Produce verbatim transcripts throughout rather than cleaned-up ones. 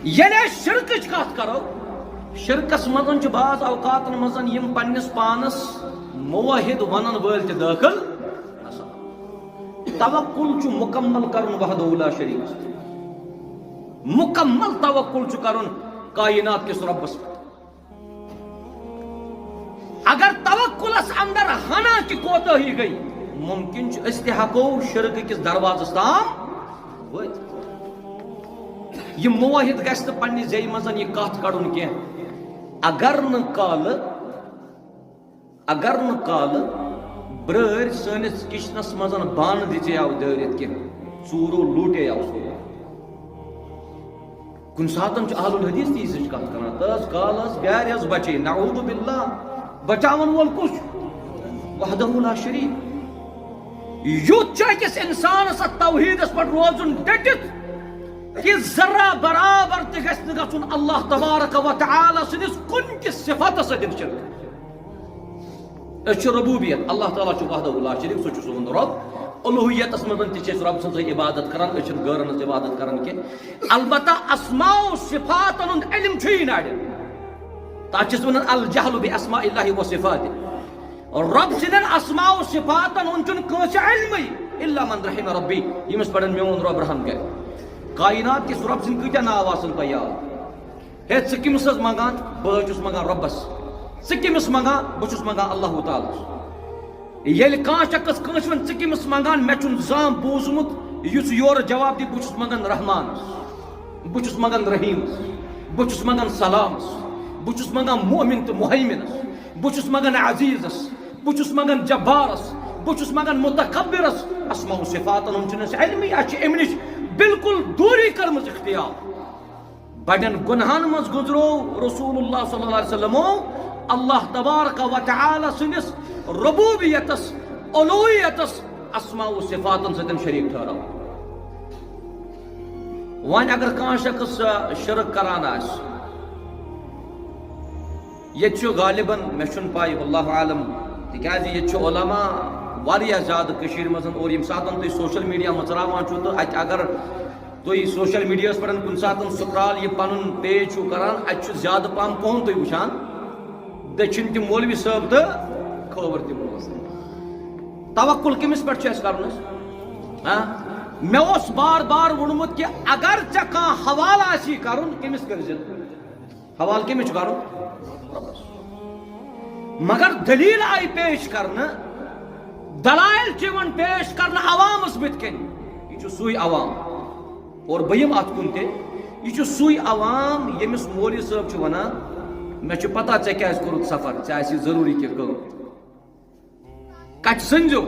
ییٚلہِ أسۍ شرکٕچ کتھ کرو، شرکس منٛز چھِ بعض اوقاتن منٛز یِم پننِس پانس موحد ونن وٲلۍ تہِ دٲخل گژھان۔ توکل چھُ مکمل کرُن وحدہ لا شریک، مکمل توکل چھُ کرُن کائنات کِس رۄبس پٮ۪ٹھ۔ اگر توکلس اندر ہنا تہِ کوتاہی گٔے، ممکن چھُ أسۍ تہِ ہٮ۪کو شرک کِس دروازس تام وٲتِتھ۔ یہِ موحد گژھِ نہٕ پننہِ زیٚیہِ منٛز یہِ کتھ کڑُن کینٛہہ۔ اگر نہٕ کالہٕ، اگر نہٕ کالہٕ برٲرۍ سٲنِس کچنس منٛز بانہٕ دِژے آو دٲرِتھ کینٛہہ، ژوٗرو لوٗٹے آو سورُے۔ کُنہِ ساتن چھُ اہل الحدیث تہِ یِژھ کتھ کران، تہٕ حظ کال حظ بیارِ حظ بچے، نعوذ باللہ، بچاون وول کُس چھُ؟ وحدہ لا شریک۔ یُتھ چھُ أکِس انسانس اتھ توحیدس پٮ۪ٹھ روزُن ڈٔٹِتھ کہِ ذرہ برابر تہِ گژھِ نہٕ گژھُن اللہ تبارک و تعالیٰ سٕنٛدِس کُنہِ تہِ صفتس سۭتۍ شرک۔ أسۍ چھِ ربوبیت، اللہ تعالیٰ چھُ وحدہ لا شریک، سُہ چھُ سون رب۔ الوہیتس منٛز تہِ چھِ أسۍ رب سٕنٛزٕے عبادت کران، أسۍ چھِنہٕ غٲرن ہٕنٛز عبادت کران کینٛہہ۔ البتہ اسماء و صفاتن ہُنٛد علم چھُ یی نہٕ اَڑٮ۪ن۔ تَتھ چھِ أسۍ وَنان الجہل باسماء اللہ و صفاتہ۔ رب سٕنٛدٮ۪ن اسماء و صفاتن ہُنٛد چھُنہٕ کٲنٛسہِ علمٕے، الا من رحم ربی، ییٚمِس پٮ۪ٹھ میون رب رحم کرِ۔ کائنات کِس رب سٕنٛدۍ کۭتیاہ ناو آسن تۄہہِ یاد؟ ہے، ژٕ کٔمِس حظ منٛگان؟ بہٕ حظ چھُس منٛگان رۄبَس۔ ژٕ کٔمِس منٛگان؟ بہٕ چھُس منٛگان اللہ تعالیٰ ہَس۔ ییٚلہِ کانٛہہ شخص کٲنٛسہِ وَنہِ، "ژٕ کٔمِس منٛگان؟" مےٚ چھُنہٕ زانٛہہ بوٗزمُت یُس یورٕ جواب دی، "بہٕ چھُس منٛگان رحمانَس، بہٕ چھُس منٛگان رحیٖمَس، بہٕ چھُس منٛگان سلامَس، بہٕ چھُس منٛگان مؤمن تہٕ مُہیمنَس، بہٕ چھُس منٛگان عزیٖزَس، بہٕ چھُس منٛگان جبارَس، بہٕ چھُس منٛگان متکبرَس۔" اسماء و صفاتَن ہُنٛد چھُنہٕ اَسہِ علمٕے، اَسہِ چھِ اَمہِ نِش بالکل دوٗری کٔرمٕژ اختیار۔ بڑٮ۪ن گناہن منٛز گُزرو رسول اللہ صلی اللہ علیہ وسلمو اللہ تبارک و تعالیٰ سٕنٛدِس ربوبیتس، الوہیتس، اسماء و صفاتن سۭتۍ شریک ٹھہراو۔ وۄنۍ اگر کانٛہہ شخص، آ، شرک کران آسہِ، ییٚتہِ چھُ غالباً، مےٚ چھُنہٕ پَے، واللہ عالم، تِکیٛازِ ییٚتہِ چھُ علماء واریاہ زیادٕ کٔشیٖرِ منٛز، اور ییٚمہِ ساتَن تُہۍ social media مٔژراوان چھُو تہٕ اَتہِ اگر تُہۍ social mediaہَس پٮ۪ٹھ کُنہِ ساتَن scroll یہِ پَنُن page چھُو کران، اَتہِ چھُ زیادٕ پَہَم کٕہُنٛد تُہۍ وٕچھان، دٔچھِنۍ تہِ مولوی صٲب تہٕ کھووُر تہِ مولوی صٲب۔ توکل کٔمِس پٮ۪ٹھ چھُ اَسہِ کَرُن حظ؟ ہاں؟ مےٚ اوس بار بار ووٚنمُت کہِ اگر ژےٚ کانٛہہ حوالہٕ آسی کَرُن، کٔمِس کٔرۍزِ؟ حوالہٕ کٔمِس چھُ کَرُن؟ رۄبَس۔ مگر دٔلیٖل آیہِ پیش کرنہٕ، دلائل چھِ یِوان پیش کرنہٕ عوامس بٕتھِ کَنہِ۔ یہِ چھُ سُے عوام، اور بہٕ یِمہٕ اَتھ کُن تہِ، یہِ چھُ سُے عوام ییٚمِس مولوی صٲب چھُ وَنان، "مےٚ چھُ پتہ ژےٚ کیٛازِ کوٚرُتھ سفر، ژےٚ آسی ضروٗری کینٛہہ کٲم۔" کتہِ سٔنزیو؟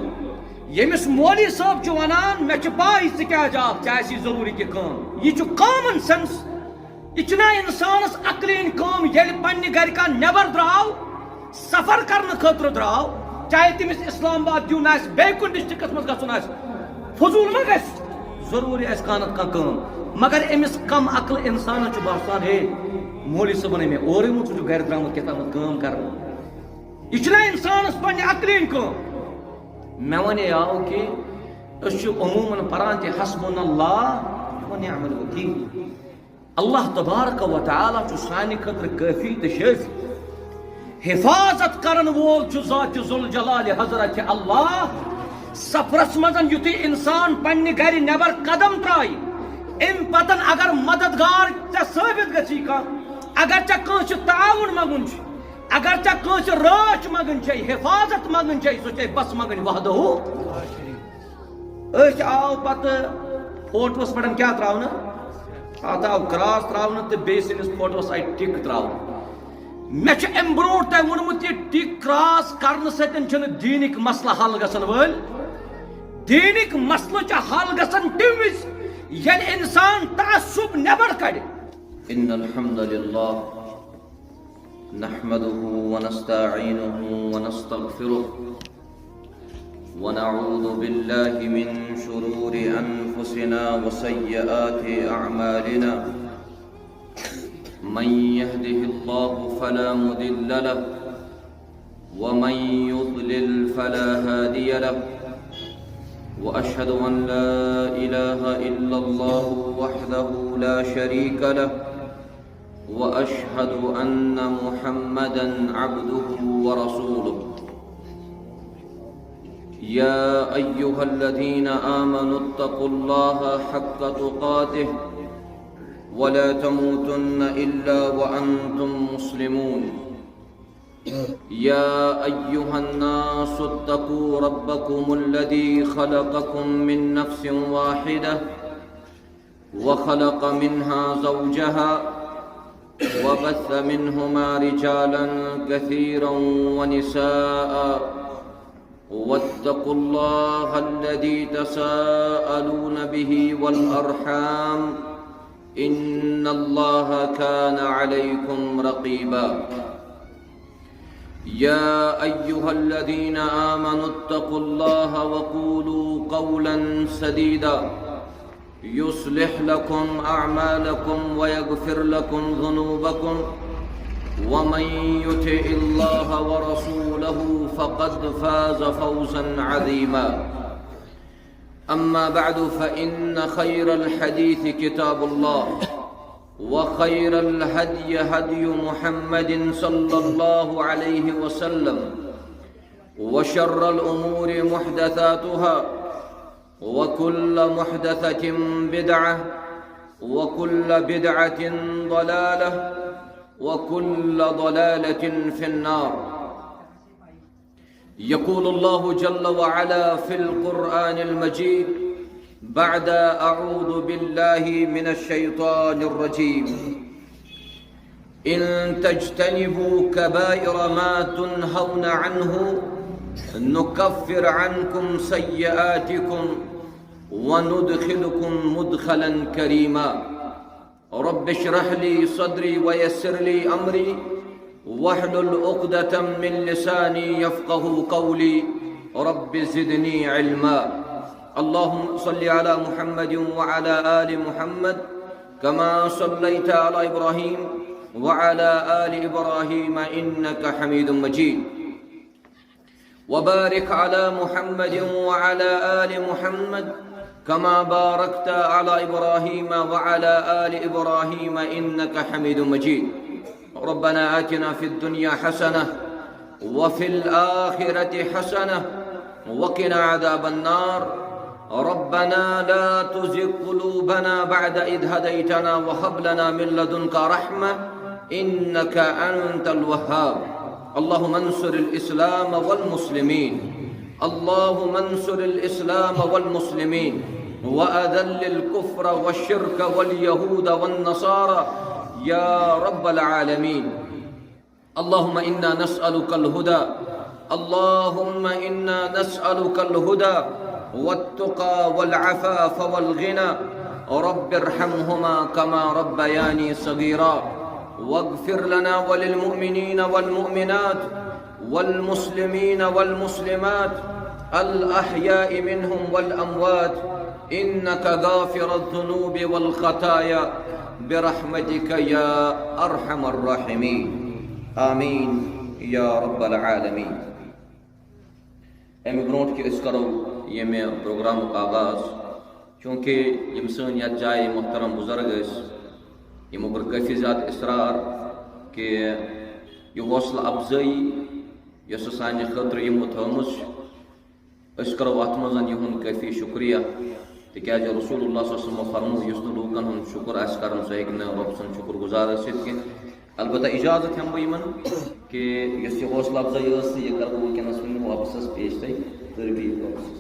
ییٚمِس مولوی صٲب چھُ ونان، "مےٚ چھِ پاے ژٕ کیٛازِ آکھ، ژےٚ آسی ضروٗری کینٛہہ کٲم۔" یہِ چھُ common sense۔ یہِ چھُنہ انسانس عقلہِ ہٕنٛدۍ کٲم، ییٚلہِ پننہِ گرِ کانٛہہ نٮ۪بر درٛاو، سفر کرنہٕ خٲطرٕ درٛاو، چاہے تٔمِس اسلام آباد یُن آسہِ، بیٚیہِ کُنہِ districtس منٛز گژھُن آسہِ، فضوٗل ما گژھِ؟ ضروٗری آسہِ کانٛہہ نتہٕ کانٛہہ کٲم۔ مگر أمِس کم عقل انسانس چھُ باسان، "ہے، مولوی صٲبن ہے مےٚ اورے ووٚن، ژٕ چھُکھ گرِ درٛامُت کیٛاہ تامَتھ کٲم کرنہٕ۔" یہِ چھُنہ اِنسانَس پنٛنہِ عقلہِ ہٕنٛدۍ کٲم؟ مےٚ وَنے آو کہِ أسۍ چھِ عموٗمَن پَران تہِ حسبنا اللہ و نعم الوکیل۔ اللہ تبارک و تعالیٰ چھُ سانہِ خٲطرٕ کٲفی تہٕ شٲفی۔ حفاظت کرن وول چھُ ذات ذوالجلال حضرت اللہ۔ سفرس منٛز یُتھُے اِنسان پنٛنہِ گرِ نٮ۪بر قدم ترٛایہِ، اَمہِ پتن اگر مددگار ژےٚ ثٲبت گژھی کانٛہہ، اگر ژےٚ کٲنٛسہِ تعاوُن منٛگُن چھُ، اگر ژےٚ کٲنٛسہِ رٲچھ منٛگٕنۍ چھے، حفاظت منٛگٕنۍ چھے، سۄ چھے بس منٛگٕنۍ وحدہو۔ أسۍ آو پتہٕ فوٹوَس پٮ۪ٹھ کیٛاہ ترٛاونہٕ؟ اَتھ آو cross ترٛاونہٕ تہٕ بیٚیہِ سٕنٛدِس فوٹوَس آیہِ ٹِک ترٛاونہٕ۔ مےٚ چھُ اَمہِ برونٛٹھ تۄہہِ ووٚنمُت، یہِ ٹِک cross کرنہٕ سۭتۍ چھِنہٕ دیٖنٕکۍ مسلہٕ حل گژھن وٲلۍ۔ دیٖنٕکۍ مسلہٕ چھِ حل گژھن تَمہِ وِزِ، ییٚلہِ اِنسان تعصب نٮ۪بر کڑِ۔ إن الحمد لله نحمده ونستعينه ونستغفره ونعوذ بالله من شرور أنفسنا وسيئات أعمالنا. من يهده الله فلا مضل له ومن يضلل فلا هادي له. وأشهد أن لا إله إلا الله وحده لا شريك له. وأشهد أن محمدا عبده ورسوله. يا أيها الذين آمنوا اتقوا الله حق تقاته ولا تموتن إلا وأنتم مسلمون. يا أيها الناس اتقوا ربكم الذي خلقكم من نفس واحدة وخلق منها زوجها وبث منهما رجالا كثيرا ونساء واتقوا الله الذي تساءلون به والأرحام إن الله كان عليكم رقيبا. يا أيها الذين آمنوا اتقوا الله وقولوا قولا سديدا يصلح لكم أعمالكم ويغفر لكم ذنوبكم ومن يطع الله ورسوله فقد فاز فوزا عظيما. أما بعد، فإن خير الحديث كتاب الله، وخير الهدي هدي محمد صلى الله عليه وسلم، وشر الأمور محدثاتها، وكل محدثة بدعة، وكل بدعة ضلالة، وكل ضلالة في النار. يقول الله جل وعلا في القرآن المجيد بعد أعوذ بالله من الشيطان الرجيم: إن تجتنبوا كبائر ما تنهون عنه نكفر عنكم سيئاتكم وندخلكم مدخلا كريما. رب اشرح لي صدري ويسر لي أمري واحلل عقدة من لساني يفقه قولي. رب زدني علما. اللهم صل على محمد وعلى آل محمد كما صليت على إبراهيم وعلى آل إبراهيم إنك حميد مجيد. وبارك على محمد وعلى آل محمد كما باركت على إبراهيم وعلى آل إبراهيم إنك حميد مجيد. ربنا آتنا في الدنيا حسنة وفي الآخرة حسنة وقنا عذاب النار. ربنا لا تزغ قلوبنا بعد إذ هديتنا وهب لنا من لدنك رحمة إنك أنت الوهاب. اللهم انصر الإسلام والمسلمين. اللهم انصر الإسلام والمسلمين وأذل الكفر والشرك واليهود والنصارى يا رب العالمين. اللهم إنا نسألك الهدى. اللهم إنا نسألك الهدى والتقى والعفاف والغنى. رب ارحمهما كما ربياني صغيرا. واغفر لنا وللمؤمنين والمؤمنات والمسلمين والمسلمات الأحياء منهم والأموات إنك غافر الذنوب والخطايا برحمتك يا أرحم الراحمين. آمين يا رب العالمين. امہِ برونٛٹھ کہِ أسۍ کرو ییٚمہِ پروگرامُک آغاز، چوٗنٛکہِ یِم سٲنۍ یتھ جایہِ محترم بُزرگ ٲسۍ، یِمو کوٚر کٲفی زیادٕ اصرار کہِ یہِ حوصلہٕ افزٲیی یۄس سانہِ خٲطرٕ یِمو تھٲومٕژ چھِ، أسۍ کرو اتھ منٛز یِہُنٛد کٲفی شُکریہ، تِکیازِ رسول اللہ صلی اللہ علیہ وسلمو فرموو، یُس نہٕ لوٗکن ہُنٛد شُکُر آسہِ کران، سُہ ہیٚکہِ نہٕ رۄب سُنٛد شُکُر گُزار ٲسِتھ کینٛہہ۔ البتہ اجازت ہٮ۪مہٕ بہٕ یِمن کہِ یۄس یہِ حوصلہٕ افزٲیی ٲس، تہٕ یہِ کرٕ بہٕ وٕنکیٚنس وۄنۍ واپس حظ پیش تۄہہِ تربیت واپس حظ۔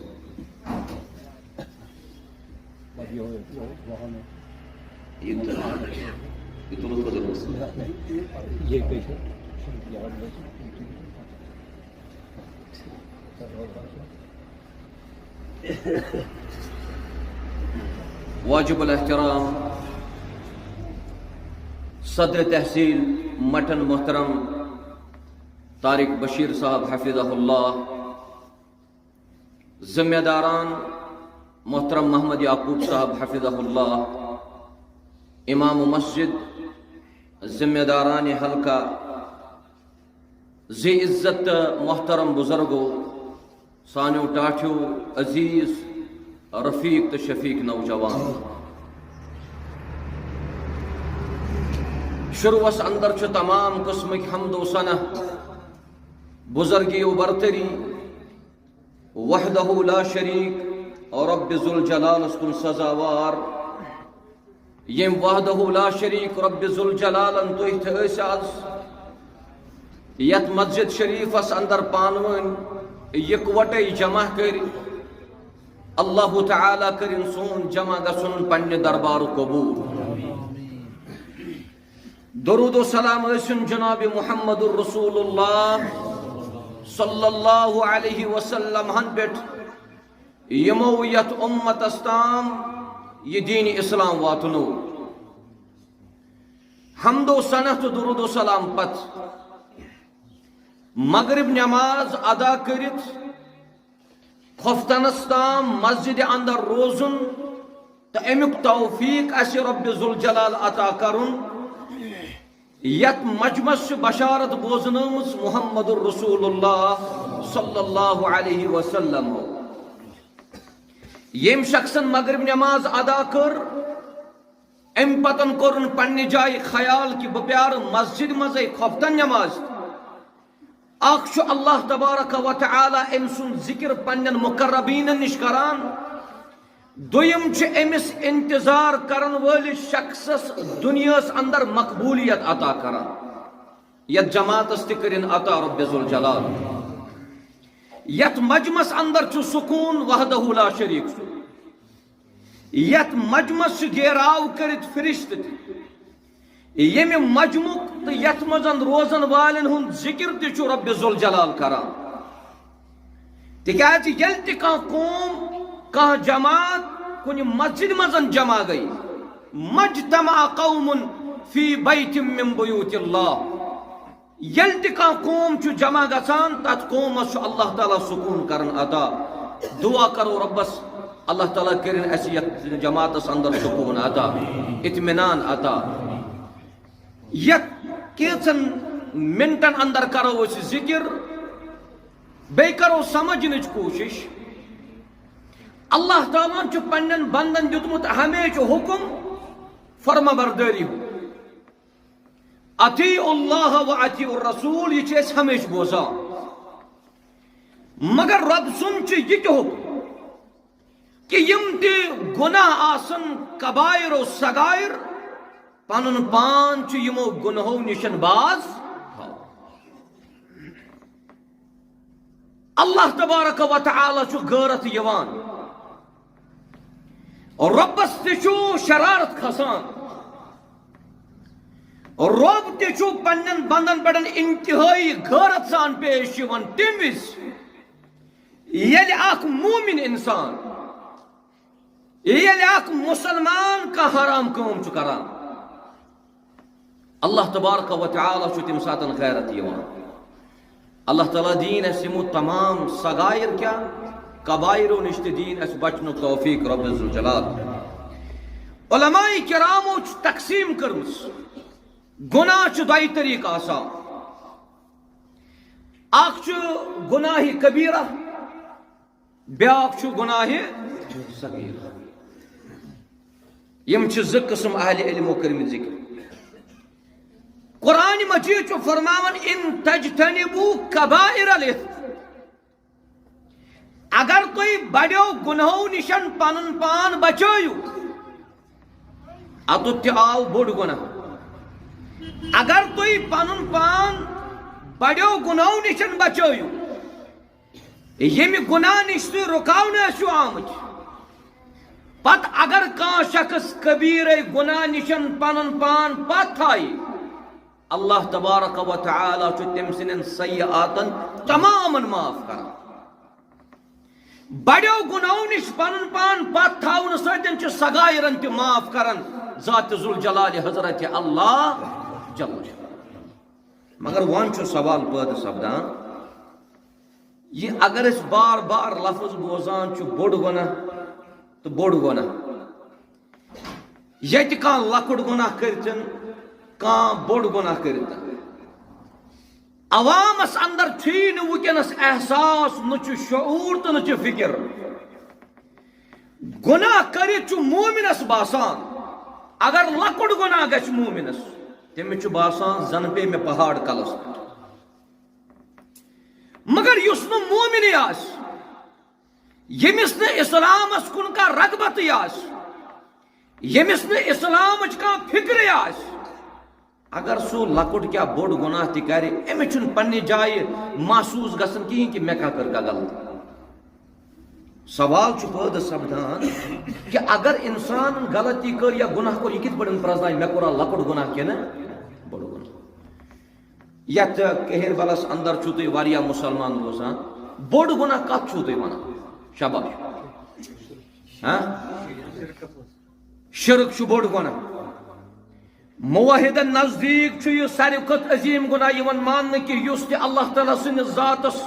یہِ تُل-، یہِ تُلُتھ خٲطرٕ اوس۔ واجب الاحترام صدر تحصیل مٹن محترم طارق بشیر صاحب حفظہ اللہ، ذمہ داران محترم محمد یعقوب صاحب حفظہ اللہ، امام مسجد، ذمہ داران حلقہ، ذی عزت تہٕ محترم بزرگو، سانیو ٹاٹھیو، عزیز رفیق تہٕ شفیق نوجوان۔ شروعس اندر چھُ تمام قسمٕکۍ حمد و ثنا، بزرگی و برتری، وحدہ لا شریک، رب ذوالجلالس کُن سزاوار، یم وحدہ لا شریک رب ذوالجلالن تُہۍ تہِ ٲسۍ از یتھ مسجد شریفس اندر پانہٕ ؤنۍ یکوٹے جمع کٔرۍ۔ اللہ تعالیٰ کٔرِن سون جمع گژھُن پننہِ دربارُک قبول۔ درود و سلام ٲسِن جناب محمد رسول اللہ صلی اللہ علیہ وسلم ہن پٮ۪ٹھ، یِمو یتھ امتس تام یہِ دین اسلام واتنو۔ حمد و ثنا تہٕ درود و سلام پتہٕ مغرب نماز ادا کٔرِتھ خۄفتنس تام مسجد اندر روزُن تہٕ امیُک توفیق اسہِ رب ذوالجلال عطا کرُن، یتھ مجمس چھِ بشارت بوزنٲومٕژ محمد رسول اللہ صلی اللہ علیہ وسلم۔ ییٚمۍ شخصن مغرب نماز ادا کٔر، امہِ پتن کوٚرُن پننہِ جایہِ خیال کہِ بہٕ پیارٕ مسجد منٛزے خۄفتن نماز۔ اکھ چھُ اللہ تبارک و تعالیٰ أمۍ سُنٛد ذکر پننٮ۪ن مقربیٖنن نِش کران، دوٚیِم چھُ أمِس انتظار کرن وٲلِس شخصس دُنیاہس اندر مقبولیت عطا کران، یتھ جماعتس تہِ کٔرِن عطا رب ذوالجلال۔ یتھ مجمس اندر چھُ سکوٗن وحدہ لا شریک سُنٛد۔ یتھ مجمس چھِ گیراو کٔرِتھ فرشتہٕ تہِ۔ ییٚمہِ مجمُک تہٕ یتھ منٛز روزن والٮ۪ن ہُنٛد ذکر تہِ چھُ رب ذوالجلال کران۔ تِکیازِ ییٚلہِ تہِ کانٛہہ قوم، کانٛہہ جماعت کُنہِ مسجد منٛز جمع گٔے، مجتمع قوم فی بیت من بیوت اللہ، ییٚلہِ تہِ کانٛہہ قوم چھُ جمع گژھان، تتھ قومس چھُ اللہ تعالیٰ سکوٗن کران عطا۔ دعا کرو ربس، اللہ تعالیٰ کٔرِن اسہِ یتھ جماعتس اندر سکوٗن عطا، اطمینان عطا۔ یتھ کینٛژن منٹن اندر کرو أسۍ ذکر، بیٚیہِ کرو سمجھنٕچ کوٗشش۔ اللہ تعالیٰ ہن چھُ پننٮ۪ن بندن دیُتمُت ہمیشہِ حکم فرما بردٲری ہُنٛد۔ اطیعوا اللہ و اطیعوا الرسول، یہِ چھِ أسۍ ہمیشہِ بوزان۔ مگر رب سُنٛد چھُ یہِ تہِ حکم کہِ یِم تہِ گۄناہ آسن، کبائر و صغائر، پنُن پان چھُ یِمو گۄنہو نِشن باز تھاوُن۔ اللہ تبارک و تعالیٰ چھُ غٲرت یِوان، رۄبس تہِ چھُ شرارت کھسان۔ رۄب تہِ چھُ پننٮ۪ن بندن پٮ۪ٹھ انتہٲئی غٲرت سان پیش یِوان تمہِ وِزِ، ییٚلہِ اکھ مومن انسان، ییٚلہِ اکھ مسلمان کانٛہہ حرام کٲم چھُ کران، اللہ تبارک و تعالیٰ چھُ تمہِ ساتن غیرت یِوان۔ اللہ تعالیٰ دِیِن اَسہِ یِمو تمام صغائر کیٛاہ، کبائرو نِش تہِ دِیِن اَسہِ بچنُک توفیق رب ذوالجلال۔ علماء کرامو چھِ تقسیٖم کٔرمٕژ، گۄناہ چھُ دۄیہِ طریٖقہٕ آسان۔ اکھ چھُ گۄناہ کبیرہ، بیٛاکھ چھُ گۄناہ صغیرہ۔ یِم چھِ زٕ قٕسم اہلِ علمو کٔرمٕتۍ ذِکر۔ قرآن مجید چھُ فرماوان، "ان تجتنبوا کبائر الاثم"، اگر تُہۍ بڑیو گۄنہو نِشن پنُن پان بچٲیِو، اتُتھ تہِ آو بوٚڑ گۄناہ۔ اگر تُہۍ پنُن پان بڑیو گۄنہو نِشن بچٲیِو، ییٚمہِ گۄناہ نِش تُہۍ رُکاونہٕ ٲسِو آمٕتۍ، پتہٕ اگر کانٛہہ شخص کبیرے گۄناہ نِشن پنُن پان پتھ تھایہِ، اللہ تبارک و تعالیٰ چھُ تٔمۍ سٕنٛدٮ۪ن سیئاتن تمامن معاف کران۔ بڑیو گۄناہو نِش پنُن پان پتھ تھاونہٕ سۭتۍ چھُ صغائرن تہِ معاف کران ذات ذوالجلال حضرت اللہ جل جلالہ۔ مگر وۄنۍ چھُ سوال پٲدٕ سپدان، یہِ اگر أسۍ بار بار لفظ بوزان چھِ، بوٚڑ گۄناہ تہٕ بوٚڑ گۄناہ، ییٚتہِ کانٛہہ لۄکُٹ گۄناہ کٔرِتھ، کانٛہہ بوٚڑ گۄناہ کٔرِتھ، عوامس اندر چھُیی نہٕ وٕنکیٚنس احساس، نہ چھُ شعور تہٕ نہ چھُ فکر۔ گۄناہ کٔرِتھ چھُ مومنس باسان، اگر لۄکُٹ گۄناہ گژھِ مومنس، تٔمِس چھُ باسان زَن پیٚیہِ مےٚ پہاڑ کلس پٮ۪ٹھ۔ مگر یُس نہٕ مومنٕے آسہِ، ییٚمِس نہٕ اسلامس کُن کانٛہہ رغبتٕے آسہِ، ییٚمِس نہٕ اسلامٕچ کانٛہہ فکرٕے آسہِ، اگر سُہ لۄکُٹ کیٛاہ بوٚڑ گۄناہ تہِ کرِ، أمِس چھُنہٕ پننہِ جایہِ محسوس گژھان کِہیٖنۍ کہِ مےٚ کیٛاہ کٔر غلطی۔ سوال چھُ پٲدٕ سپدان کہِ اگر انسان غلطی کٔر یا گۄناہ کوٚر، یہِ کِتھ پٲٹھۍ پرٛزناوِ مےٚ کوٚرا لۄکُٹ گۄناہ کِنہٕ بوٚڑ گۄناہ؟ یتھ کہربلس اندر چھُو تُہۍ واریاہ مسلمان روزان، بوٚڑ گۄناہ کتھ چھُو تُہۍ ونان؟ شاباش۔ ہاں؟ شرک چھُ بوٚڑ گۄناہ۔ موحدن نزدیٖک چھُ یہِ ساروی کھۄتہٕ عظیٖم گۄناہ یِوان ماننہٕ کہِ یُس تہِ اللہ تعالیٰ سٕنٛدِس ذاتس،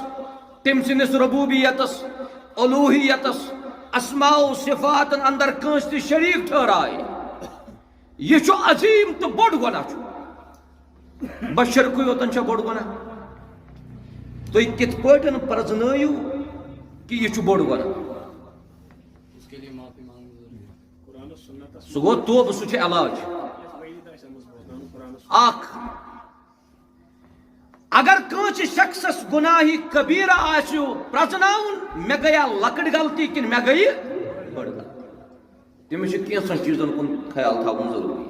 تٔمۍ سٕنٛدِس ربوبیتس، الوہیتس، اسماء و صفاتن اندر کٲنٛسہِ تہِ شریٖک ٹھہرایہِ، یہِ چھُ عظیٖم تہٕ بوٚڑ گۄناہ چھُ۔ بس شرکُے یوتن چھا بوٚڑ گۄناہ؟ تُہۍ کِتھ پٲٹھۍ پرزنٲیِو کہِ یہِ چھُ بوٚڑ گۄناہ؟ سُہ گوٚو توبہٕ، سُہ چھُ علاج۔ اکھ، اگر کٲنٛسہِ شخصس گۄناہہِ کبیرہ آسہِ پرزناوُن، مےٚ گٔیا لۄکٕٹ غلطی کِنہٕ مےٚ گٔیہِ بٔڑ غلطی، تٔمِس چھُ کینٛژن چیٖزن کُن خیال تھاوُن ضروٗری۔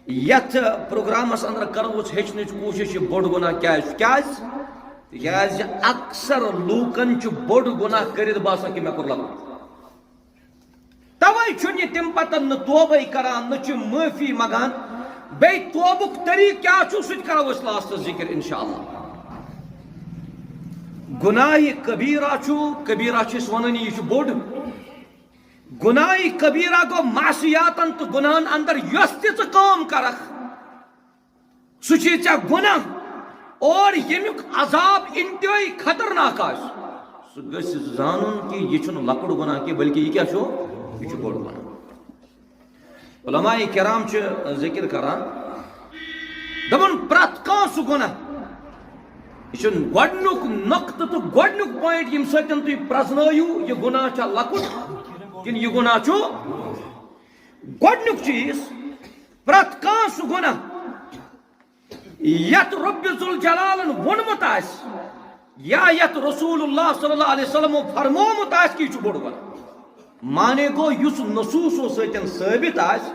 یتھ پروگرامس اندر کرو أسۍ ہیٚچھنٕچ کوٗشش، یہِ بوٚڑ گۄناہ کیٛازِ چھُ؟ کیٛازِ؟ تِکیٛازِ اکثر لوٗکن چھُ بوٚڑ گۄناہ کٔرِتھ باسان کہِ مےٚ کوٚر لۄکُٹ۔ توے چھُنہٕ یہِ تَمہِ پتہٕ نہٕ توبے کران، نہٕ چھِ معٲفی منگان۔ بیٚیہِ توبُک طریٖقہٕ کیٛاہ چھُ، سُہ تہِ کرو أسۍ لاسٹس ذِکر انشاءاللہ۔ گۄناہہِ کبیرہ چھُ، کبیرہ چھِ أسۍ ونان یہِ چھُ بوٚڑ۔ گۄناہہِ کبیرہ گوٚو معصیاتن تہٕ گۄناہن اندر یۄس تہِ ژٕ کٲم کرکھ، سُہ چھُے ژےٚ گۄناہ، اور ییٚمیُک عذاب انتہٲیی خطرناک آسہِ۔ سُہ گژھِ زانُن کہِ یہِ چھُنہٕ لۄکُٹ گۄناہ کینٛہہ، بلکہِ یہِ کیٛاہ چھُ؟ یہِ چھُ بوٚڑ گۄناہ۔ علماء کرام چھِ ذِکر کران، دَپان، پرٛٮ۪تھ کانٛہہ سُہ گۄناہ، یہِ چھُ گۄڈٕنیُک نۄقطہٕ تہٕ گۄڈٕنیُک point، ییٚمہِ سۭتۍ تُہۍ پرٛزنٲیِو، یہِ گۄناہ چھا لۄکُٹ کِنہٕ یہِ گۄناہ چھُ؟ گۄڈٕنیُک چیٖز، پرٛٮ۪تھ کانٛہہ سُہ گۄناہ یتھ رب ذوالجلالن ووٚنمُت آسہِ یا یتھ رسول اللہ صلی اللہ علیہ وسلمو فرمومُت آسہِ کہِ یہِ چھُ بوٚڑ گۄناہ۔ معنی گوٚو، یُس نصوصو سۭتۍ ثٲبت آسہِ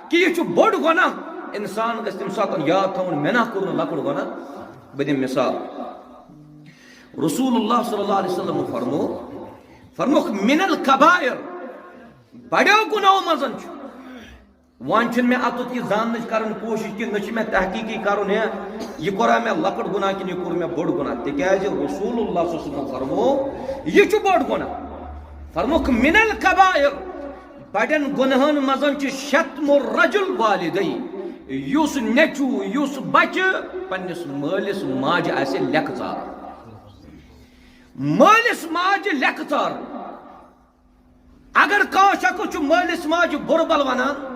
کہِ یہِ چھُ بوٚڑ گۄناہ، انسان گژھِ تمہِ ساتہٕ یاد تھاوُن، مےٚ نا کوٚر نہٕ لۄکُٹ گۄناہ۔ بہٕ دِمہٕ مثال۔ رسول اللہ صلی اللہ علیہ وسلمو فرمو، فرموکھ، من الکبائر، بڑیو گۄناہو منٛز چھُ۔ وۄنۍ چھُنہٕ مےٚ اَتُتھ یہِ زاننٕچ کران کوٗشِش کہِ نہ چھُ مےٚ تحقیٖقی کرُن، ہے، یہِ کوٚرا مےٚ لۄکُٹ گۄناہ کِنہٕ یہِ کوٚر مےٚ بوٚڑ گۄناہ، تِکیٛازِ رسول اللہ صلی اللہ علیہ وسلم فرمو، یہِ چھُ بوٚڑ گۄناہ۔ فرموکھ، من الکبائر، بڑٮ۪ن گۄناہن منٛز چھُ شتم الرجل والدی، یُس نیٚچوٗ، یُس بچہٕ پننِس مٲلِس ماجہِ آسہِ لیٚکہٕ ژاران۔ مٲلِس ماجہِ لیٚکہٕ ژاران۔ اگر کانٛہہ شخص چھُ مٲلِس ماجہِ بُرٕ بل ونان،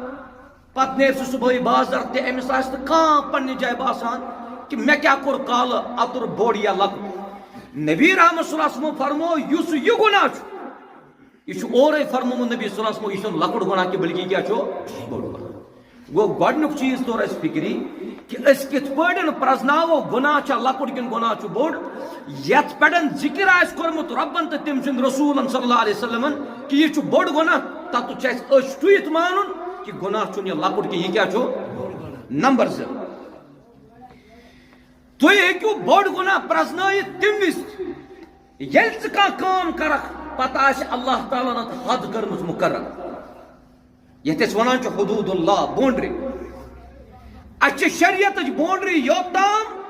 پتہٕ نیرِ سُہ صبحٲے بازر تہِ، أمِس آسہِ نہٕ کانٛہہ پننہِ جایہِ باسان کہِ مےٚ کیٛاہ کوٚر کالہٕ اَتُر بوٚڑ یا لۄکُٹ۔ نبی رحمت صلی اللہ علیہ وسلمو فرمو، یُس یہِ گۄناہ چھُ، یہِ چھُ اورَے فرمومُت نبی صلی اللہ علیہ وسلمو، یہِ چھُنہٕ لۄکُٹ گۄناہ کینٛہہ، بلکہِ یہِ کیٛاہ چھُ؟ بوٚڑ گۄناہ۔ گوٚو گۄڈٕنیُک چیٖز توٚر اَسہِ فِکرِ کہِ أسۍ کِتھ پٲٹھۍ پرٛزناوو گۄناہ چھا لۄکُٹ کِنہٕ گۄناہ چھُ بوٚڑ، یَتھ پٮ۪ٹھ ذِکِر آسہِ کوٚرمُت رۄبَن تہٕ تٔمۍ سٕنٛدۍ رسوٗلَن صلی اللہ علیہ وسلمَن کہِ یہِ چھُ بوٚڑ گۄناہ، تَتھ چھُ اَسہِ أچھ ٹُوِتھ مانُن کہِ گۄناہ چھُنہٕ یہِ لۄکُٹ کینٛہہ، یہِ کیٛاہ چھُ؟ نمبر زٕ، تُہۍ ہیٚکِو بوٚڑ گۄناہ پرٛزنٲیِتھ تَمہِ وِزِ، ییٚلہِ ژٕ کانٛہہ کٲم کَرَکھ، پَتہٕ آسہِ اللہ تعالیٰ ہَن اَتھ حد کٔرمٕژ مُقرر۔ یتھ أسۍ ونان چھِ حدود اللہ، boundary۔ اَسہِ چھِ شریعتٕچ boundary یوٚت تام،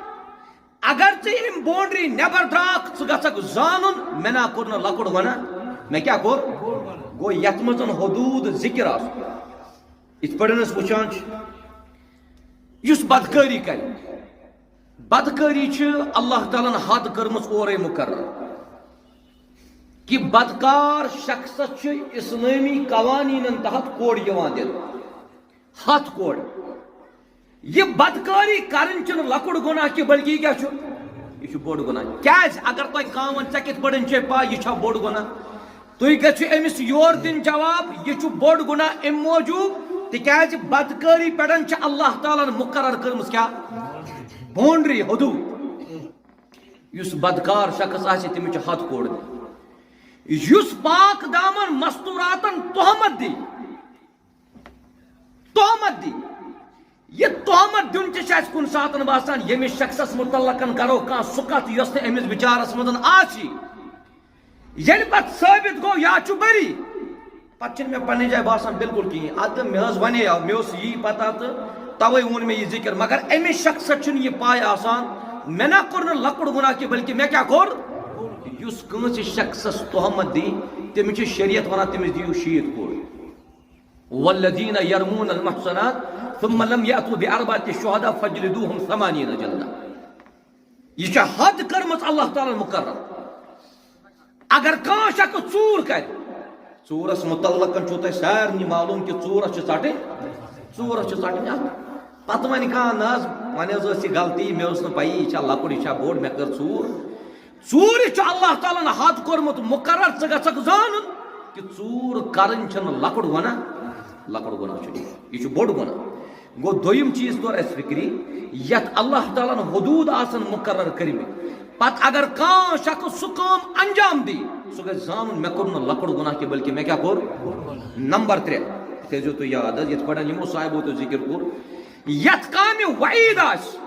اگر ژٕ اَمہِ boundary نٮ۪بر درٛاکھ، ژٕ گژھکھ زانُن، مےٚ نا کوٚر نہٕ لۄکُٹ گۄناہ، مےٚ کیٛاہ کوٚر؟ گوٚو یتھ منٛز حدود ذِکِر آسُن۔ یِتھ پٲٹھۍ أسۍ وٕچھان چھِ، یُس بدکٲری کرِ، بدکٲری چھِ اللہ تعالیٰ ہن حد کٔرمٕژ اورے مُقرر۔ کہِ بدکار شخصس چھُ اسلٲمی قوانینن تحت کوڑ یِوان دِنہٕ۔ ہتھ کوڑ۔ یہِ بدکٲری کرٕنۍ چھُنہٕ لۄکُٹ گۄناہ کینٛہہ، بلکہِ یہِ کیٛاہ چھُ؟ یہِ چھُ بوٚڑ گۄناہ۔ کیٛازِ؟ اگر تۄہہِ کانٛہہ وَنہِ، "ژےٚ کِتھ پٲٹھۍ چھے پَے یہِ چھا بوٚڑ گۄناہ؟" تُہۍ گٔژھِو أمِس یورٕ دِنۍ جواب، یہِ چھُ بوٚڑ گۄناہ اَمہِ موٗجوٗب تِکیازِ بدکٲری پٮ۪ٹھ چھِ اللہ تعالیٰ ہن مقرر کٔرمٕژ کیٛاہ؟ باؤنڈری، حدود۔ یُس بدکار شخص آسہِ، تٔمِس چھِ حد کوڑ دِنۍ۔ یُس پاک دامن مستوراتن تہمت دی، تہمت دی، یہِ تہمت دیُن تہِ چھُ اَسہِ کُنہِ ساتن باسان، ییٚمِس شخصس متعلقن کرو کانٛہہ سُہ کتھ، یۄس نہٕ أمِس بِچارس منٛز آسہِ۔ ییٚلہِ پتہٕ ثٲبت گوٚو یا چھُ بری، پتہٕ چھُنہٕ مےٚ پننہِ جایہِ باسان بالکل کِہیٖنۍ۔ ادٕ مےٚ حظ ونے، مےٚ اوس یی پتہ تہٕ توے ووٚن مےٚ یہِ ذکر۔ مگر أمِس شخصس چھُنہٕ یہِ پاے آسان، مےٚ نہ کوٚر نہٕ لۄکُٹ گناہ کینٛہہ، بلکہِ مےٚ کیٛاہ کوٚر؟ یُس کٲنٛسہِ شخصس تہمت دی، تٔمِس چھِ شریعت ونان، تٔمِس دِیِو شیٖتھ کوڑ۔ والذین یرمون المحصنات ثم لم یأتوا بأربعة شہداء فاجلدوہم ثمانین جلدہ۔ یہِ چھےٚ حد کٔرمٕژ اللہ تعالیٰ ہن مقرر۔ اگر کانٛہہ شخص ژوٗر کرِ، ژوٗرس متعلق چھُو تۄہہِ سارنٕے معلوم کہِ ژوٗرس چھِ ژٹٕنۍ، ژوٗرس چھِ ژٹٕنۍ اکھ۔ پتہٕ وَنہِ کانٛہہ، "نہ حظ، وۄنۍ حظ ٲس یہِ غلطی، مےٚ ٲس نہٕ پَیی، یہِ چھا لۄکُٹ، یہِ چھا بوٚڑ، مےٚ کٔر ژوٗر۔" ژوٗرِ چھُ اللہ تعالیٰ ہن حد کوٚرمُت مقرر، ژٕ گژھکھ زانُن کہِ ژوٗر کرٕنۍ چھنہٕ لۄکُٹ گۄناہ، لۄکُٹ گۄناہ چھُنہٕ یہِ، یہِ چھُ بوٚڑ گۄناہ۔ گوٚو، دوٚیِم چیٖز توٚر اَسہِ فِکرِ، یَتھ اللہ تعالیٰ ہن حدوٗد آسن مُقرر کٔرمٕتۍ، پتہٕ اگر کانٛہہ شخص سُہ کٲم انجام دی، سُہ گژھِ زانُن، مےٚ کوٚر نہٕ لۄکُٹ گۄناہ کینٛہہ، بلکہِ مےٚ کیٛاہ کوٚر؟ نمبر ترٛےٚ، تھٲیزیو تُہۍ یاد حظ، یِتھ پٲٹھۍ یِمو صاحبو تۄہہِ ذِکِر کوٚر، یَتھ کامہِ وعیٖد آسہِ،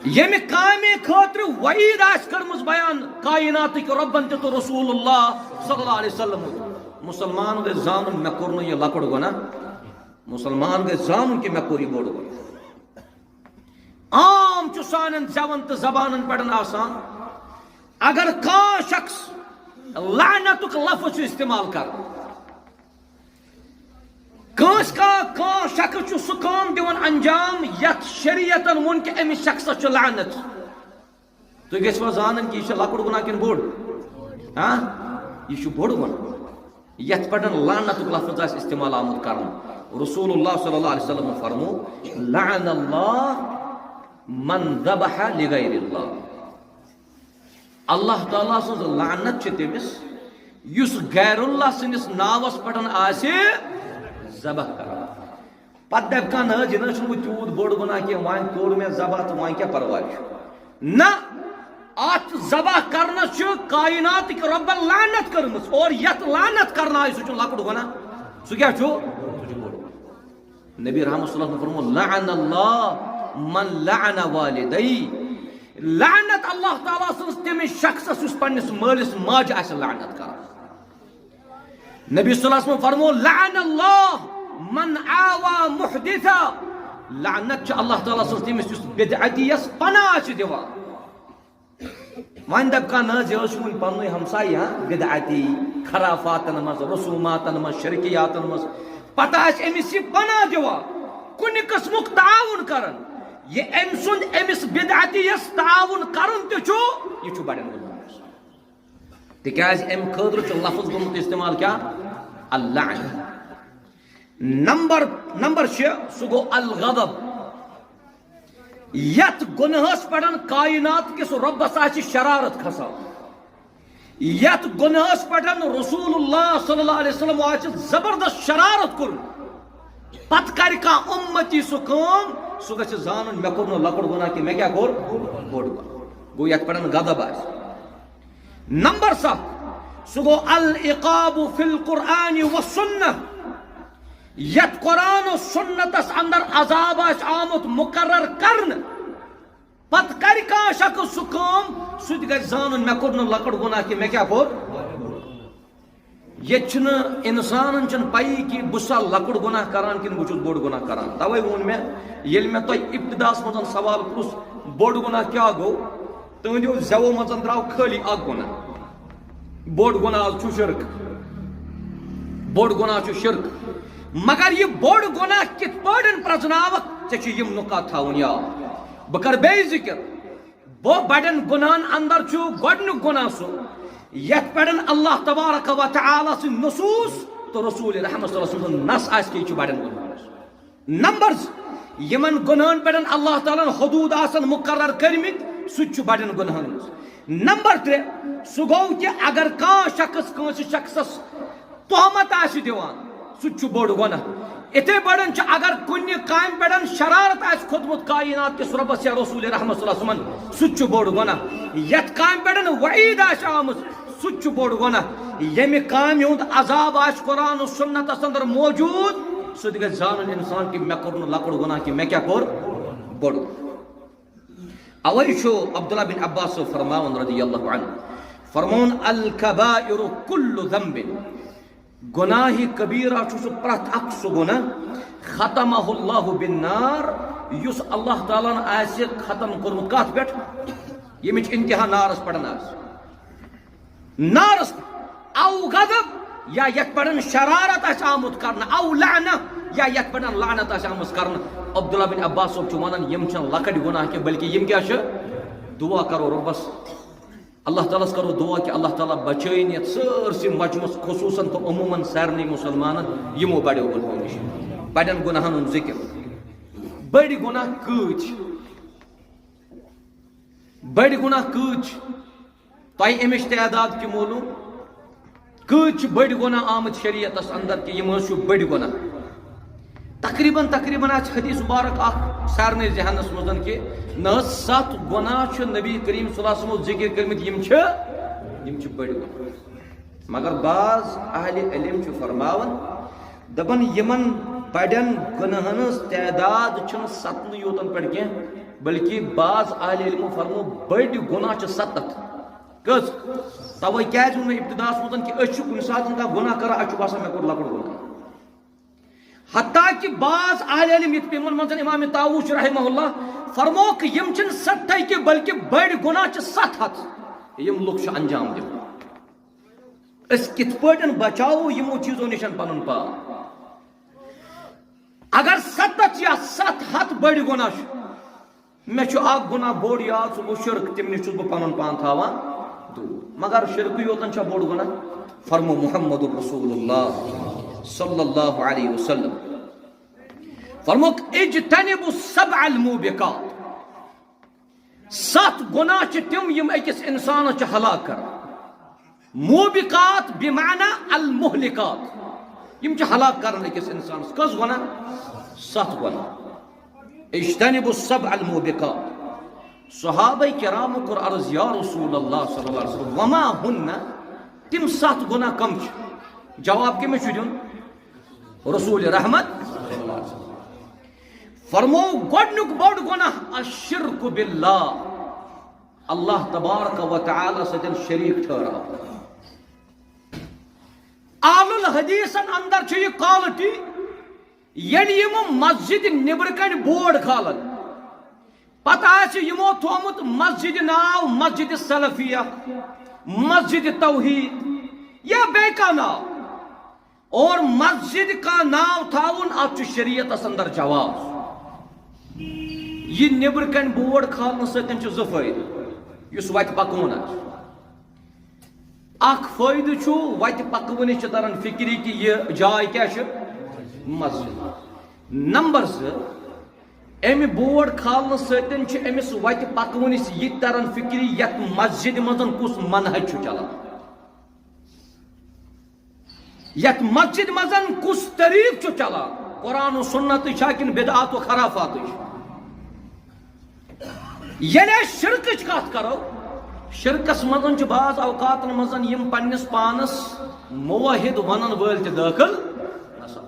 ییٚمہِ کامہِ خٲطرٕ وعیٖد آسہِ کٔرمٕژ بیان کائناتٕکۍ رۄبن تہِ تہٕ رسول اللہ صلی اللہ علیہ وسلم، مُسلمان گژھِ زانُن، مےٚ کوٚر نہٕ یہِ لۄکُٹ گۄناہ۔ مُسلمان گژھِ زانُن کہِ مےٚ کوٚر یہِ بوٚڑ گۄناہ۔ عام چھُ سانٮ۪ن زٮ۪ون تہٕ زبانن پٮ۪ٹھ آسان، اگر کانٛہہ شخص لعنتُک لفظ چھُ استعمال کران، کٲنٛسہِ کانٛہہ، کانٛہہ شخص چھُ سُہ کٲم دِوان انجام یتھ شریعتن ووٚن کہِ أمِس شخصس چھُ لعنت۔ تُہۍ گٔژھوا زانٕنۍ کہِ یہِ چھُ لۄکُٹ گۄناہ کِنہٕ بوٚڑ؟ ہاں؟ یہِ چھُ بوٚڑ گۄناہ۔ یتھ پٮ۪ٹھ لعنتُک لفظ آسہِ استعمال آمُت کرنہٕ۔ رسول اللہ صلی اللہ علیہ وسلم فرمو، "لعن اللہ من ذبح لغیر اللہ۔" اللہ تعالیٰ سٕنٛز لعنت چھِ تٔمِس، یُس غیر اللہ سٕنٛدِس ناوس پٮ۪ٹھ آسہِ ذبح کران۔ پتہٕ دپہِ کانٛہہ، "نہ حظ، یہِ نہ حظ چھُنہٕ وۄنۍ تیوٗت بوٚڑ گۄناہ کینٛہہ، وۄنۍ کوٚر مےٚ ذبح تہٕ وۄنۍ کیٛاہ پرواے چھُ؟" نہ، اتھ ذبح کرنس چھُ کائناتٕکۍ رۄبن لعنت کٔرمٕژ، اور یتھ لعنت کرنہٕ آیہِ، سُہ چھُنہٕ لۄکُٹ گۄناہ، سُہ کیٛاہ چھُ؟ سُہ چھُ بوٚڑ گۄناہ۔ نبی رحمت صلی اللہ علیہ وسلم فرمو، "لعن اللہ من لعن والدی۔" لعنت اللہ تعالیٰ سٕنٛز تٔمِس شخصس یُس پننِس مٲلِس ماجہِ آسہِ لعنت کران۔ نبی صلی اللہ علیہ وسلم فرمو، "لعن اللہ من آوى محدثا۔" لعنت چھِ اللہ تعالیٰ سٕنٛز تٔمِس یُس بدعتی یس پناہ آسہِ دِوان۔ وۄنۍ دَپہِ کانٛہہ، "نہ حظ، یہِ حظ چھُ وُنہِ پننُے ہمسایہِ، ہاں، بدعتی، خرافاتن منٛز، رسوماتن منٛز، شرکیاتن منٛز۔" پتہٕ آسہِ أمِس یہِ پناہ دِوان، کُنہِ قٕسمُک تعاوُن کران۔ یہِ أمۍ سُنٛد أمِس بدعتی یس تعاوُن کرُن تہِ چھُ، یہِ چھُ بڑٮ۪ن گۄناہن منٛز۔ تِکیازِ اَمہِ خٲطرٕ چھُ لفظ گوٚمُت استعمال کیٛاہ؟ اللعن۔ نمبر، نمبر شےٚ، سُہ گوٚو الغضب۔ یتھ گۄناہس پٮ۪ٹھ کائنات کِس رۄبس آسہِ شرارت کھسان، یتھ گۄناہس پٮ۪ٹھ رسول اللہ صلی اللہ علیہ وسلم آسہِ زبردست شرارت کوٚرمُت، پتہٕ کرِ کانٛہہ اُمتی سُہ کٲم، سُہ گژھِ زانُن، مےٚ کوٚر نہٕ لۄکُٹ گۄناہ کینٛہہ، مےٚ کیٛاہ کوٚر؟ بوٚڑ گۄناہ۔ گوٚو، یتھ پٮ۪ٹھ غضب آسہِ۔ نمبر ستھ، سُہ گوٚو العقاب فی القرآن والسنہ۔ یتھ قرآن و سنتس اندر عذاب آسہِ آمُت مقرر کرنہٕ، پتہٕ کرِ کانٛہہ شخص سُہ کٲم، سُہ تہِ گژھِ زانُن، مےٚ کوٚر نہٕ لۄکُٹ گۄناہ کینٛہہ، مےٚ کیٛاہ کوٚر؟ ییٚتہِ چھُنہٕ، انسانن چھُنہٕ پَیی کہِ بہٕ چھُسا لۄکُٹ گۄناہ کران کِنہٕ بہٕ چھُس بوٚڑ گۄناہ کران۔ توے ووٚن مےٚ، ییٚلہِ مےٚ تۄہہِ ابتداہس منٛز سوال پرُژھ، بوٚڑ گۄناہ کیٛاہ گوٚو؟ تُہنٛدیو زٮ۪وو منٛز درٛاو خٲلی اکھ گۄناہ۔ بوٚڑ گۄناہ حظ چھُ شرک۔ بوٚڑ گۄناہ چھُ شرک۔ مگر یہِ بوٚڑ گۄناہ کِتھ پٲٹھۍ پرٛزناوکھ؟ ژےٚ چھُ یِم نُقط تھاوُن یاد۔ بہٕ کرٕ بیٚیہِ ذِکر۔ بو-، بڑٮ۪ن گۄناہن اندر چھُ گۄڈٕنیُک گۄناہ سُہ، یتھ پٮ۪ٹھ اللہ تبارک و تعالیٰ سٕنٛدۍ نصوص تہٕ رسول رحمت صلی اللہ علیہ وسلم سُنٛد نص آسہِ کہِ یہِ چھُ بڑٮ۪ن گۄناہن منٛز۔ نمبر زٕ، یِمن گۄناہن پٮ۪ٹھ اللہ تعالیٰ ہن حدود آسن مقرر کٔرمٕتۍ، سُہ تہِ چھُ بڑٮ۪ن گۄناہن منٛز۔ نمبر ترٛےٚ، سُہ گوٚو کہِ اگر کانٛہہ شخص کٲنٛسہِ شخصس تہمت آسہِ دِوان، سُہ تہِ چھُ بوٚڑ گۄناہ۔ اِتھے پٲٹھۍ چھُ، اگر کُنہِ کامہِ پٮ۪ٹھ شرارت آسہِ کھوٚتمُت کائنات کِس رۄبس یا رسول رحمت صلی اللہ علیہ وسلمن، سُہ تہِ چھُ بوٚڑ گۄناہ۔ یتھ کامہِ پٮ۪ٹھ وعید آسہِ آمٕژ، سُہ تہِ چھُ بوٚڑ گۄناہ۔ ییٚمہِ کامہِ ہُنٛد عذاب آسہِ قرآن و سنتس اندر موجود، سُہ تہِ گژھِ زانُن انسان کہِ مےٚ کوٚر نہٕ لۄکُٹ گۄناہ کینٛہہ، مےٚ کیٛاہ کوٚر بوٚڑ۔ اوے چھُ عبداللہ بن عباس صٲب فرماوان رضی اللہ عنہ، فرماوان، الکبائر کل ذنب، گناہ کبیرہ چھُ سُہ پرٛٮ۪تھ اکھ سُہ گناہ، ختمہ اللہ بالنار، یُس اللہ تعالیٰ ہن آسہِ ختم کوٚرمُت کتھ پٮ۪ٹھ؟ ییٚمِچ انتہا نارس پٮ۪ٹھ آسہِ۔ نارس، او غضب، یا یتھ پٮ۪ٹھ شرارت آسہِ آمُت کرنہٕ، او لعنہ، یا یتھ پٮ۪ٹھ لعنت آسہِ آمٕژ کرنہٕ۔ عبداللہ بن عباس صٲب چھُ ونان، یِم چھِنہٕ لۄکٕٹۍ گۄناہ کینٛہہ، بلکہِ یِم کیٛاہ چھِ؟ دعا کرو رۄبس، اللہ تعالیٰ ہس کرو دعا کہِ اللہ تعالیٰ بچٲیِن یتھ سٲرسٕے مجمس، خصوصاً تہٕ عموماً سارنٕے مسلمانن یِمو بڑیو گۄنہو نِش، بڑٮ۪ن گۄناہن ہُنٛد ذکر۔ بٔڑۍ گۄناہ کۭتۍ چھِ؟ بٔڑۍ گۄناہ کۭتۍ چھِ؟ تۄہہِ امِچ تعداد کہِ معلوم؟ کۭتۍ چھِ بٔڑۍ گۄناہ آمٕتۍ شریعتس اندر کہِ یِم حظ چھِ بٔڑۍ گۄناہ؟ تقریباً، تقریباً آسہِ حدیث مبارک اکھ سارنٕے ذہنس منٛز کہِ نہ حظ، ستھ گۄناہ چھِ نبی کریم صلی اللہ علیہ وسلمو ذکر کٔرمٕتۍ، یِم چھِ، یِم چھِ بٔڑۍ گۄناہ۔ مگر بعض اہل علم چھِ فرماوان، دپان، یِمن بڑٮ۪ن گۄناہن ہٕنٛز تعداد چھنہٕ ستنٕے یوتن پٮ۪ٹھ کینٛہہ، بلکہِ بعض اہل علمو فرمو، بٔڑۍ گۄناہ چھِ ستتھ۔ کٔژ؟ توے کیازِ ووٚن مےٚ ابتداہس منٛز کہِ أسۍ چھِ کُنہِ ساتہٕ کانٛہہ گۄناہ کران، اسہِ چھُ باسان مےٚ کوٚر لۄکُٹ گۄناہ۔ حتیٰ کہِ بعض اہل علم، یِتھ پٲٹھۍ یِمن منٛز امام طاووس چھُ رحمہ اللہ، فرموکھ، یِم چھِنہٕ ستتھے کینٛہہ، بلکہِ بٔڑۍ گۄناہ چھِ ستھ ہتھ، یِم لُکھ چھِ انجام دِوان۔ أسۍ کِتھ پٲٹھۍ بچاوو یِمو چیٖزو نِش پنُن پان؟ اگر ستتھ یا ستھ ہتھ بٔڑۍ گۄناہ چھِ، مےٚ چھُ اکھ گۄناہ بوٚڑ یاد، سُہ گوٚو شرک، تَمہِ نِش چھُس بہٕ پنُن پان تھاوان دوٗر۔ مگر شرکٕے یوتن چھا بوٚڑ گۄناہ؟ فرمو محمد رسول اللہ صلی اللہ علیہ وسلم، فرموکھ، اجتنبوا السبع الموبقات۔ ستھ گۄناہ چھِ تِم، یِم أکِس انسانس چھِ ہلاک کران۔ موبقات بمعنی المہلکات، یِم چھِ ہلاک کران أکِس انسانس۔ کٔژ گۄناہ؟ ستھ گۄناہ۔ اجتنبوا السبع الموبقات۔ صحابہ کرامو کوٚر عرض، یا رسول اللہ صلی اللہ علیہ وسلم، وما ہن؟ تِم ستھ گۄناہ کم چھِ؟ جواب کٔمِس چھُ دیُن؟ رسول رحمت۔ فرمو، گۄڈنیُک بوٚڑ گۄناہ، الشرک باللہ، اللہ تبارک و تعالیٰ سۭتۍ شریک ٹھہراو۔ اہل الحدیثن اندر چھُ یہِ quality، ییٚلہِ یِم مسجد نیبرٕ کنہِ board کھالن، پتہٕ آسہِ یِمو تھومُت مسجد ناو مسجد سلفیہ، مسجد توحید یا بیٚیہِ کانٛہہ ناو، اور مسجد کانٛہہ ناو تھاوُن، اتھ چھُ شریعتس اندر جواز۔ یہِ نیبرٕ کنہِ board کھالنہٕ سۭتۍ چھُ زٕ فٲیدٕ، یُس وتہِ پکوُن آسہِ۔ اکھ فٲیدٕ چھُ، وتہِ پکوٕنِس چھِ تران فکری کہِ یہِ جاے کیٛاہ چھِ؟ مسجد۔ نمبر زٕ، امہِ board کھالنہٕ سۭتۍ چھُ أمِس وتہِ پکوٕنِس یہِ تہِ تران فکری، یتھ مسجدِ منٛز کُس منہج چھُ چلان، یتھ مسجدِ منٛز کُس طریقہٕ چھُ چلان، قرآن و سنتٕچ چھا کِنہٕ بدعات و خرافاتٕچ۔ ییٚلہِ أسۍ شرکٕچ کتھ کرو، شرکس منٛز چھِ بعض اوقاتن منٛز یِم پننِس پانس موحد ونن وٲلۍ تہِ دٲخل گژھان۔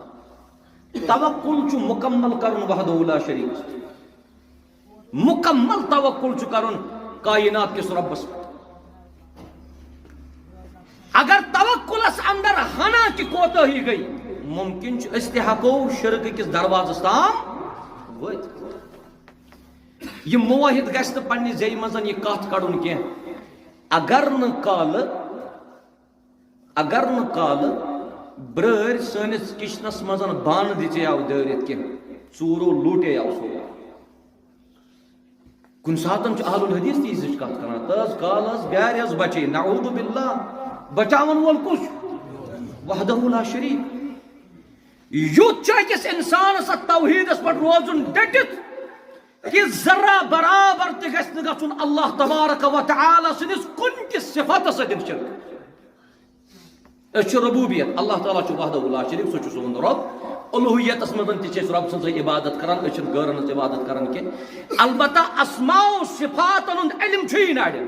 توکل چھُ مکمل کرُن وحدہ لا شریک، مکمل توکل چھُ کرُن کائنات کِس رۄبس پٮ۪ٹھ۔ اگر توکلس اندر ہنا تہِ کوتاہی گٔے، ممکن چھُ أسۍ تہِ ہٮ۪کو شرک کِس دروازس تام وٲتِتھ۔ یہِ موحد گژھِ نہٕ پننہِ زیٚیہِ منٛز یہِ کتھ کڑُن کینٛہہ۔ اگر نہٕ کالہٕ، اگر نہٕ کالہٕ برٲرۍ سٲنِس کچنس منٛز بانہٕ دِژے آو دٲرِتھ کینٛہہ، ژوٗرو لوٗٹے آو سورُے۔ کُنہِ ساتن چھُ اہل الحدیث تہِ یِژھ کتھ کران، تہٕ حظ کالہٕ حظ بیارِ حظ بچے، نعوذ باللہ، بچاون وول کُس چھُ؟ وحدہ لا شریک۔ یُتھ چھُ أکِس انسانس اتھ توحیدس پٮ۪ٹھ روزُن ڈٔٹِتھ کہِ ذرہ برابر تہِ گژھِ نہٕ گژھُن اللہ تبارک و تعالیٰ سٕنٛدِس کُنہِ تہِ صفتس سۭتۍ شرک۔ أسۍ چھِ ربوبیت، اللہ تعالیٰ چھُ وحدہ لا شریک، سُہ چھُ سون رب۔ الوہیتس منٛز تہِ چھِ أسۍ رب سٕنٛزٕے عبادت کران، أسۍ چھِنہٕ غٲرن ہٕنٛز عبادت کران کینٛہہ۔ البتہ اسماء و صفاتن ہُنٛد علم چھُیی نہٕ اَڑٮ۪ن۔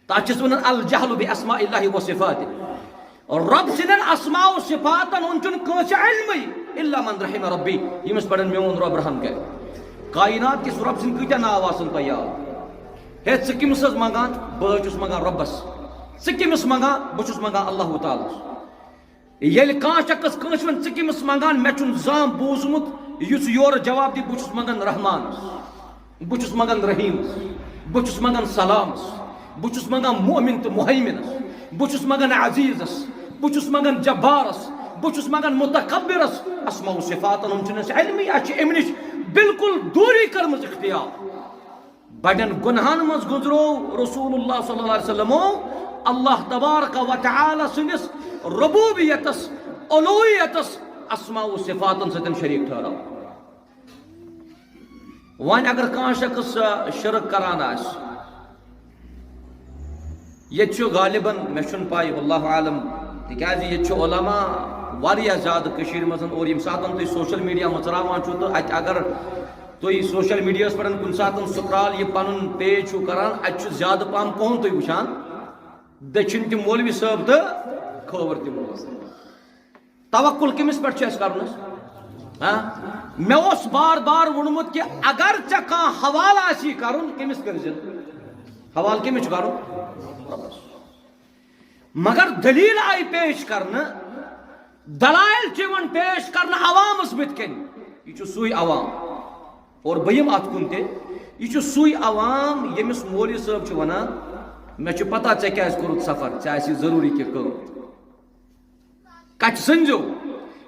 تَتھ چھِ أسۍ وَنان الجہل باسماء اللہ و صفاتہ۔ رب سٕنٛدٮ۪ن اسماء و صفاتن ہُنٛد چھُنہٕ کٲنٛسہِ علمٕے، الا من رحم ربی، ییٚمِس پٮ۪ٹھ میون رب رحم کرِ۔ کائنات کِس رب سٕنٛدۍ کۭتیاہ ناو آسن تۄہہِ یاد؟ ہے، ژٕ کٔمِس حظ منٛگان؟ بہٕ حظ چھُس منٛگان رۄبَس۔ ژٕ کٔمِس منٛگان؟ بہٕ چھُس منٛگان اللہ تعالیٰ ہَس۔ ییٚلہِ کانٛہہ شخص کٲنٛسہِ وَنہِ، "ژٕ کٔمِس منٛگان؟" مےٚ چھُنہٕ زانٛہہ بوٗزمُت یُس یورٕ جواب دی، "بہٕ چھُس منٛگان رحمانَس، بہٕ چھُس منٛگان رحیٖمَس، بہٕ چھُس منٛگان سلامَس، بہٕ چھُس منٛگان مؤمن تہٕ مہیمنَس، بہٕ چھُس منٛگان عزیٖزَس، بہٕ چھُس منٛگان جبارَس، بہٕ چھُس منٛگان متکبرَس۔" اسماء و صفاتَن ہُنٛد چھُنہٕ اَسہِ علمٕے، اَسہِ چھِ اَمہِ نِش بالکل دوٗری کٔرمٕژ اختیار۔ بڑٮ۪ن گۄنہن منٛز گُزرو رسول اللہ صلی اللہ علیہ وسلمو اللہ تبارک و تعالیٰ سٕنٛدِس ربوبیتس، الوہیتس، اسماء و صفاتن سۭتۍ شریک ٹھہراو۔ وۄنۍ اگر کانٛہہ شخص، آ، شرک کران آسہِ، ییٚتہِ چھُ غالباً، مےٚ چھُنہٕ پَے، واللہ عالم، تِکیٛازِ ییٚتہِ چھُ علماء واریاہ زیادٕ کٔشیٖرِ منٛز، اور ییٚمہِ ساتَن تُہۍ سوشل میڈیا مٔژراوان چھُو تہٕ اَتہِ اگر تُہۍ سوشل میڈیاہَس پٮ۪ٹھ کُنہِ ساتَن سکرال یہِ پَنُن پیج چھُو کران، اَتہِ چھُ زیادٕ پَہَم کٕہٕنۍ تُہۍ وٕچھان، دٔچھِنۍ تہِ مولوی صٲب تہٕ کھووُر تہِ مولوی صٲب۔ توکل کٔمِس پٮ۪ٹھ چھُ اَسہِ کرُن حظ؟ ہاں؟ مےٚ اوس بار بار ووٚنمُت کہِ اگر ژےٚ کانٛہہ حوالہٕ آسی کرُن، کٔمِس کٔرۍ زِ؟ حوالہٕ کٔمِس چھُ کرُن؟ رۄبَس۔ مگر دلیل آیہِ پیش کرنہٕ، دلائل چھِ یِوان پیش کرنہٕ عوامس بٕتھِ کنہِ۔ یہِ چھُ سُے عوام، اور بہٕ یِمہٕ اتھ کُن تہِ، یہِ چھُ سُے عوام ییٚمِس مولوی صٲب چھُ ونان، "مےٚ چھُ پتہ ژےٚ کیازِ کوٚرُتھ سفر، ژےٚ آسی ضروٗری کینٛہہ کٲم۔" کتہِ سٔنزیو؟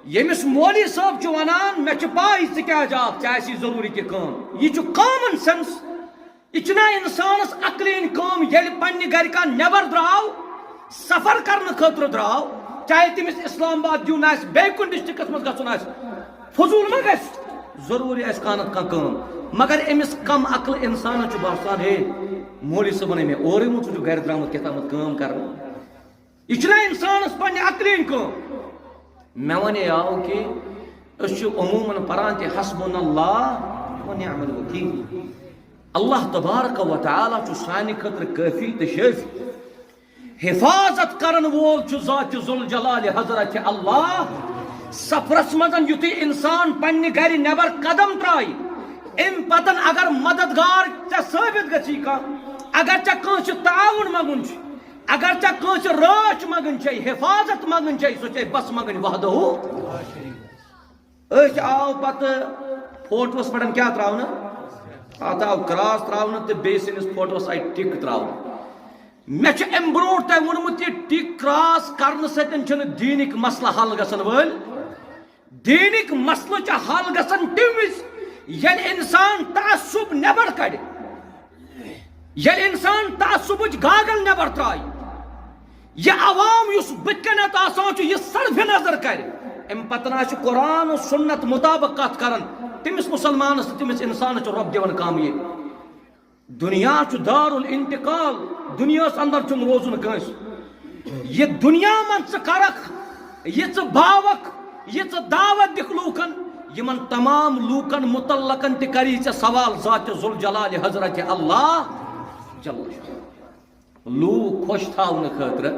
ییٚمِس مولوی صٲب چھُ ونان، "مےٚ چھِ پاے ژٕ کیازِ آکھ، ژےٚ آسی ضروٗری کینٛہہ کٲم۔" یہِ چھُ common sense۔ یہِ چھُنہ اِنسانَس عقلہِ ہٕنٛدۍ کٲم، ییٚلہِ پننہِ گرِ کانٛہہ نٮ۪بر درٛاو، سفر کرنہٕ خٲطرٕ درٛاو، چاہے تٔمِس اسلام آباد یُن آسہِ، بیٚیہِ کُنہِ ڈسٹرکٹس منٛز گژھُن آسہِ، فضوٗل ما گژھِ؟ ضروٗری آسہِ کانٛہہ نتہٕ کانٛہہ کٲم۔ مگر أمِس کم عقل اِنسانس چھُ باسان، "ہے، مولوی صٲبن ہے مےٚ اورے ووٚن، ژٕ چھُکھ گرِ درٛامُت کیٛاہ تامَتھ کٲم کرنہِ۔" یہِ چھُنہ اِنسانس پننہِ عقلہِ ہٕنٛدۍ کٲم۔ مےٚ وَنے آو کہِ أسۍ چھِ عموماً پران تہِ حسبنا اللہ و نعم الوکیل۔ اللہ تبارک و تعالیٰ چھُ سانہِ خٲطرٕ کٲفی تہٕ شٲفی۔ حفاظت کرن وول چھُ ذات ذوالجلال حضرت اللہ۔ سفرس منٛز یُتھُے اِنسان پننہِ گرِ نٮ۪بر قدم ترٛایہِ، اَمہِ پتن اگر مددگار ژےٚ ثٲبت گژھی کانٛہہ، اگر ژےٚ کٲنٛسہِ تعاوُن منٛگُن چھُ، اگر ژےٚ کٲنٛسہِ رٲچھ منٛگٕنۍ چھے، حفاظت منٛگٕنۍ چھے، سۄ چھے بس منٛگٕنۍ وحدہ۔ أسۍ آو پتہٕ فوٹوَس پٮ۪ٹھ کیٛاہ ترٛاونہٕ؟ اَتھ آو کراس ترٛاونہٕ تہٕ بیٚیہِ سٕنٛدِس فوٹوَس آیہِ ٹِک ترٛاونہٕ۔ مےٚ چھُ اَمہِ برونٛٹھ تۄہہِ ووٚنمُت، یہِ ٹِک کراس کرنہٕ سۭتۍ چھُنہٕ دیٖنٕکۍ مسلہٕ حل گژھن وٲلۍ۔ دیٖنٕکۍ مسلہٕ چھِ حل گژھان تَمہِ وِزِ، ییٚلہِ اِنسان تعصب نٮ۪بر کڑِ، ییٚلہِ اِنسان تعصبٕچ گاگل نٮ۪بر ترٛایہِ، یہِ عوام یُس بٕتھِ کنٮ۪تھ آسان چھُ، یہِ صرف نظر کرِ، اَمہِ پتہٕ نہ چھُ قرآن و سنت مطابق کتھ کران، تٔمِس مسلمانس تہٕ تٔمِس اِنسانس چھُ رۄب دِوان کامیٲبی۔ دُنیا چھُ دار الانتقال، دُنیاہَس اندر چھُنہٕ روزُن کٲنٛسہِ۔ یہِ دُنیا منٛز ژٕ کرکھ، یہِ ژٕ باوکھ، یہِ ژٕ دعوت دِکھ لوٗکن، یِمن تمام لوٗکن متعلقن تہِ کری ژےٚ سوال ذات ذوالجلال حضرت اللہ جل شانہ۔ لوٗکھ خۄش تھاونہٕ خٲطرٕ،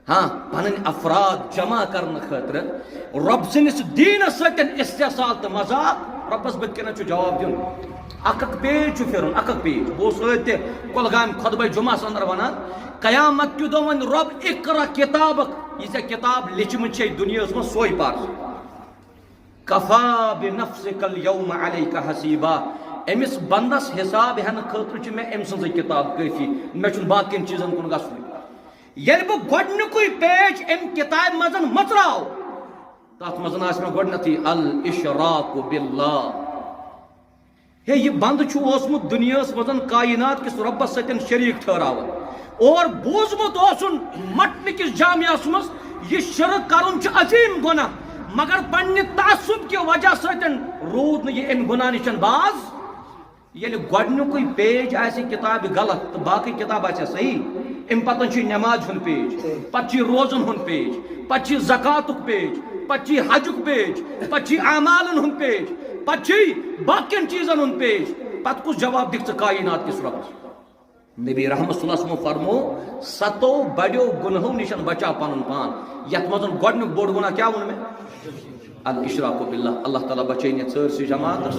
ہاں، پنٕنۍ افراد جمع کرنہٕ خٲطرٕ رۄب سٕنٛدِس دیٖنس سۭتۍ استحصال تہٕ مذاق، رۄبس بٕتھِ کنٮ۪تھ چھُ جواب دیُن۔ اکھ اکھ پیج چھُ پھِرُن، اکھ اکھ پیج۔ بہٕ اوسُس ٲدۍ تہِ کۄلگامہِ خطبے جمعس اندر ونان، قیامت کہِ دۄہ ونہِ رۄب، "اقرا کتابک"، یہِ ژےٚ کتاب لیچھمٕژ چھے دُنیاہس منٛز، سۄے پر۔ کفا بنفسک الیوم علیک حسیبا۔ أمِس بندس حساب ہٮ۪نہٕ خٲطرٕ چھِ مےٚ أمۍ سٕنٛزٕے کتاب کٲفی، مےٚ چھُنہٕ باقین چیٖزن کُن گژھُن۔ ییٚلہِ بہٕ گۄڈٕنیُکُے پیج أمۍ کتابہِ منٛز مٔژراو، تتھ منٛز آسہِ مےٚ گۄڈٕنیتھٕے الاشراک باللہ۔ ہے، یہِ بندٕ چھُ اوسمُت دُنیاہس منٛز کائنات کِس رۄبس سۭتۍ شریٖک ٹھہراوان۔ اور بوٗزمُت اوسُن مٹنہٕ کِس جامعس منٛز، یہِ شرک کرُن چھُ عظیٖم گۄناہ، مگر پننہِ تعصب کہِ وجہ سۭتۍ روٗد نہٕ یہِ امہِ گۄناہ نِش باز۔ ییٚلہِ گۄڈٕنیُکُے پیج آسہِ کِتابہِ غلط تہٕ باقٕے کِتاب آسہِ صحیح، امہِ پتہٕ چھُ نماز ہُنٛد پیج، پتہٕ چھُ روزن ہُنٛد پیج، پتہٕ چھُ زکاتُک پیج، پتہٕ چھُ حجُک پیج، پتہٕ چھُ اعمالن ہُنٛد پیج، پتہٕ چھُ باقین چیزن ہُنٛد پیج۔ پتہٕ کُس جواب دِکھ ژٕ کائنات کِس رۄبس؟ نبی رحمت صلی اللہ علیہ وسلم فرمو، ستو بڑیو گنہو نِش بچا پنُن پان۔ یتھ منٛز گۄڈنیُک بوٚڑ گناہ کیٛاہ ووٚن مےٚ؟ الاشراک باللہ۔ اللہ تعالیٰ بچٲیِن یہِ سٲرسٕے جماعتس،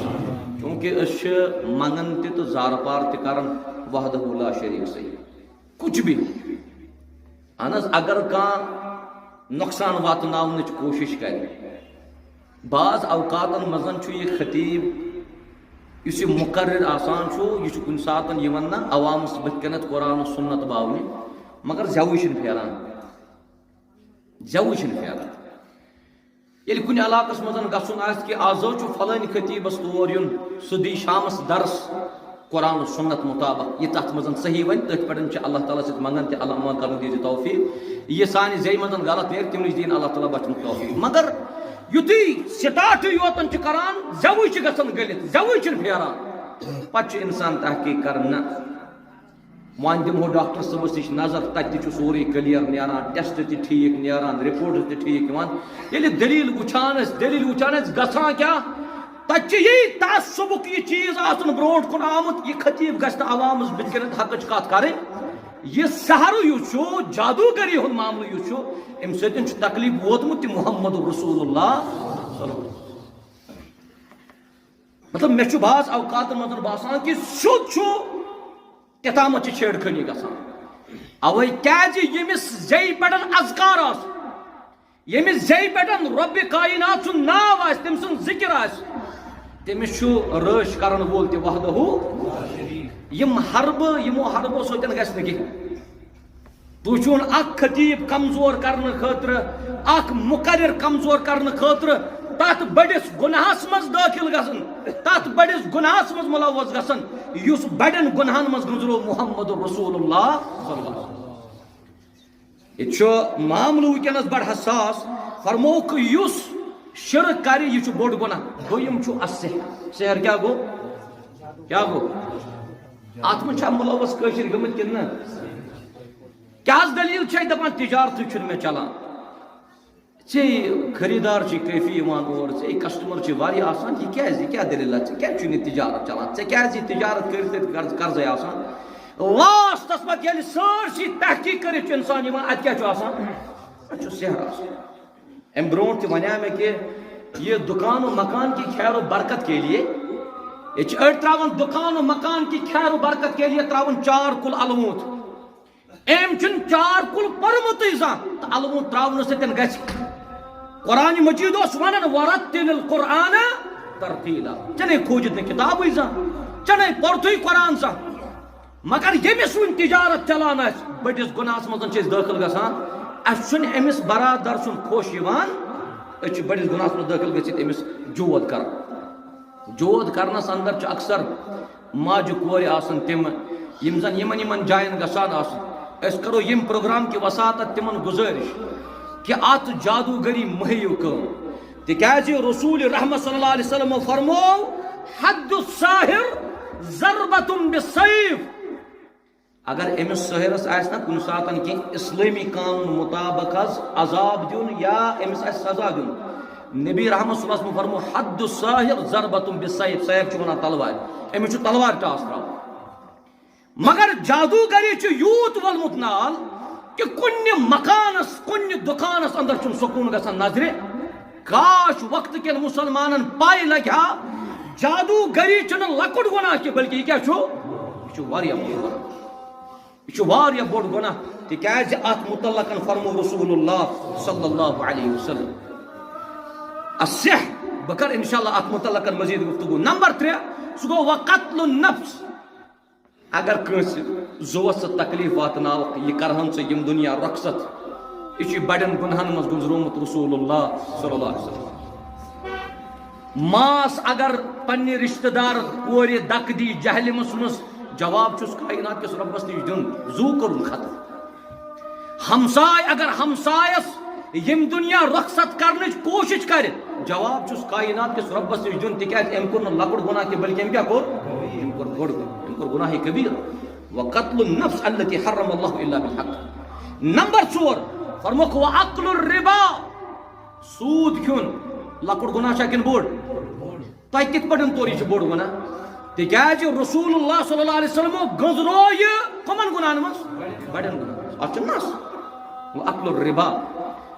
چونکہ أسۍ چھِ منگان تہِ تہٕ زارٕ پار تہِ کران وحدہ لا شریک سٕے۔ کچھ بھی۔ اہن حظ، اگر کانٛہہ نۄقصان واتناونٕچ کوٗشِش کرِ، بعض اوقاتن منٛز چھُ یہِ خطیب، یُس یہِ مقرر آسان چھُ، یہِ چھُ کُنہِ ساتن یِوان نہ عوامس بٕتھِ کَنٮ۪تھ قرآن و سنت باونہِ، مگر زیوٕے چھُنہٕ پھیران، زیوٕے چھُنہٕ پھیران۔ ییٚلہِ کُنہِ علاقس منٛز گژھُن آسہِ کہِ آز حظ چھُ فلٲنۍ خطیبس تور یُن، سُہ دی شامس درس قرآن و سنت مطابق، یہِ تتھ منٛز صحیح ونہِ، تٔتھۍ پٮ۪ٹھ چھِ اللہ تعالیٰ سۭتۍ منگان تہِ، اللہ ما کرن دیٖزِ توفیق۔ یہِ سانہِ زیٚیہِ منٛز غلط نیرِ، تِمنٕے دِیِن اللہ تعالیٰ بچنُک توفیق۔ مگر یُتھُے سٹارٹٕے یوتن چھِ کران، زیوٕے چھِ گژھان گٔلِتھ، زیوٕے چھِنہٕ پھیران، پتہٕ چھُ انسان تحقیق کران، نہ، وۄنۍ دِمہو ڈاکٹر صٲبس نِش نظر، تتہِ تہِ چھُ سورُے کلیر نیران، ٹیسٹ تہِ ٹھیٖک نیران، رپورٹ تہِ ٹھیٖک یِوان۔ ییٚلہِ دٔلیٖل وٕچھان أسۍ، دٔلیٖل وٕچھان أسۍ، گژھان کیٛاہ؟ تتہِ چھُ یی تعصبُک یہِ چیٖز آسُن برونٛٹھ کُن آمُت، یہِ خطیب گژھِ نہٕ عوامس بٕتھِ کَنٮ۪تھ حقٕچ کتھ کرٕنۍ۔ یہِ سحرٕ یُس چھُ، جادوگری ہُنٛد معاملہٕ یُس چھُ، امہِ سۭتۍ چھُ تکلیف ووتمُت تہِ محمد رسول اللہ صلی اللہ علیہ وسلم۔ مطلب، مےٚ چھُ بعض اوقاتن منٛز باسان کہِ سیوٚد چھُ تتامتھ چھِ چھیڑ خٲنی گژھان۔ اوے کیازِ ییٚمِس زیٚیہِ پٮ۪ٹھ اذکار آسہِ، ییٚمِس زیٚیہِ پٮ۪ٹھ رۄبِ کائنات سُنٛد ناو آسہِ، تٔمۍ سُنٛد ذِکِر آسہِ، تٔمِس چھُ رٲچھ کرن وول تہِ وحدہ۔ یِم حربہٕ، یِمو حربو سۭتۍ گژھِ نہٕ کِہیٖنۍ۔ تُہۍ چھُون اکھ خطیب کمزور کرنہٕ خٲطرٕ، اکھ مقرر کمزور کرنہٕ خٲطرٕ تتھ بٔڑِس گناہس منٛز دٲخل گژھان، تتھ بٔڑِس گناہس منٛز ملوث گژھان، یُس بڑٮ۪ن گناہن منٛز گُزرو محمد رسول اللہ صلی اللہ علیہ وسلم۔ ییٚتہِ چھُ معاملہٕ وٕنکیٚنَس بڑٕ حساس۔ فرمووُکھ، یُس شرک کرِ، یہِ چھُ بوٚڑ گۄناہ۔ دوٚیِم چھُ السحر۔ سحر کیٛاہ گوٚو؟ کیٛاہ گوٚو؟ اَتھ منٛز چھا مُلوث کٲشِر گٔمٕتۍ کِنہٕ نہٕ؟ کیٛاہ حظ دٔلیٖل چھے؟ دَپان، تِجارتٕے چھُنہٕ مےٚ چلان۔ ژےٚ خریٖدار چھِ کٲفی یِوان اور، ژےٚ کسٹمر چھِ واریاہ آسان، یہِ کیٛازِ؟ یہِ کیٛاہ دٔلیٖلہ؟ ژےٚ کیٛازِ چھُنہٕ یہِ تِجارت چلان؟ ژےٚ کیٛازِ یہِ تِجارت کٔرِتھ کٔرِتھ قرض، قرضے آسان؟ لاسٹس پتہٕ ییٚلہِ سٲرسٕے تحقیق کٔرِتھ چھُ انسان یِوان، اتہِ کیٛاہ چھُ آسان؟ اتہِ چھُ سحر آسان۔ امہِ برونٛٹھ تہِ ونیٛا مےٚ کہِ یہِ دُکان و مکان کی خیر و برکت کے لیے، ییٚتہِ چھِ أڑۍ ترٛاوان دُکان و مکان کی خیر و برکت کے لیے ترٛاوان چار کُل الوُنٛد۔ أمۍ چھُنہٕ چار کُل پوٚرمُتٕے زانٛہہ، تہٕ الوُنٛد ترٛاونہٕ سۭتۍ گژھِ۔ قرآن مجید اوس ونان، "ورتل القرآن ترتیلا"۔ ژےٚ نے کھوٗجِتھ نہٕ کِتابٕے زانٛہہ، ژےٚ نے پوٚرتھٕے قرآن زانٛہہ۔ مگر ییٚمِس وُنہِ تجارت چلان آسہِ، بٔڑِس گۄناہس منٛز چھِ أسۍ دٲخل گژھان۔ اَسہِ چھُنہٕ أمِس برادر سُنٛد خۄش یِوان، أسۍ چھِ بٔڑِس گۄناہس منٛز دٲخل گٔژھِتھ أمِس جود کران۔ جود کرنس اندر چھِ اکثر ماجہِ کورِ آسان تِم، یِم زن یِمن یِمن جاین گژھان آسان۔ أسۍ کرو ییٚمہِ پروگرام کہِ وساطت تِمن گُزٲرِش کہِ اتھ جادوگری مہٕ ہیٚیِو کٲم، تِکیازِ رسول رحمت صلی اللہ علیہ وسلم فرموو، "حد الساحر ضربۃ بالسیف"۔ اگر أمِس سٲحرس آسہِ نہ کُنہِ ساتن کینٛہہ اسلٲمی قانون مطابق حظ عذاب دیُن یا أمِس آسہِ سزا دیُن، نبی رحمت صلی اللہ علیہ وسلم فرمو، "حد الساحر ضربۃ بالسیف"، سیف چھُ ونان تلوارِ، أمِس چھُ تلوارِ ٹاس تراوُن۔ مگر جادوگری چھُ یوٗت وولمُت نال کہِ کُنہِ مکانس، کُنہِ دُکانس اندر چھُنہٕ سکوٗن گژھان نظرِ۔ کاش وقت کٮ۪ن مُسلمانن پاے لگہِ ہا، جادوگری چھُنہٕ لۄکُٹ گۄناہ کینٛہہ، بلکہِ یہِ کیٛاہ چھُ؟ یہِ چھُ واریاہ بوٚڑ گۄناہ۔ یہِ چھُ واریاہ بوٚڑ گۄناہ، تِکیٛازِ اتھ متعلقن فرمو رسول اللہ صلی اللہ علیہ وسلم۔ السحر، بہٕ کرٕ انشاءاللہ اتھ متعلقن مزید گفتگو۔ نمبر ترٛےٚ، سُہ گوٚو وقتل النفس۔ اگر کٲنٛسہِ زُوَس ژٕ تکلیف واتناوکھ، یہِ کرہن ژٕ یِم دُنیا رۄخصت۔ یہِ چھُ بڑٮ۪ن گُناہن منٛز گُزرومُت رسول اللہ صلی اللہ علیہ وسلم۔ ماس اگر پننہِ رشتہٕ دار کورِ دکہٕ دی جہلمس منٛز، جواب چھُس کائنات کِس رۄبس نِش دیُن، زُو کوٚرُن ختم۔ ہمساے اگر ہمسایس ییٚمہِ دُنیا رۄخصت کرنٕچ کوٗشِش کرِ، جواب چھُس کائنات کِس رۄبس نِش دیُن، تِکیازِ أمۍ کوٚر نہٕ لۄکُٹ گۄناہ کینٛہہ، بلکہِ أمۍ کیٛاہ کوٚر؟ أمۍ کوٚر بوٚڑ گۄناہ، أمۍ کوٚر گۄناہ کبیٖر۔ وقتل النفس التي حرم الله الا بالحق۔ نمبر ژور، فرموکھ واکل الربا، سود کھیون۔ لۄکُٹ گناہ چھا کِنہٕ بوٚڑ؟ تۄہہِ کِتھ پٲٹھۍ توٚر یہِ چھُ بوٚڑ گناہ؟ تِکیازِ رسول اللہ صلی اللہ علیہ وسلمو گٔنزرو یہِ کٕمن گناہن منٛز؟ بڑٮ۪ن گناہن منٛز۔ اتھ چھُ نس۔ واکل الربا،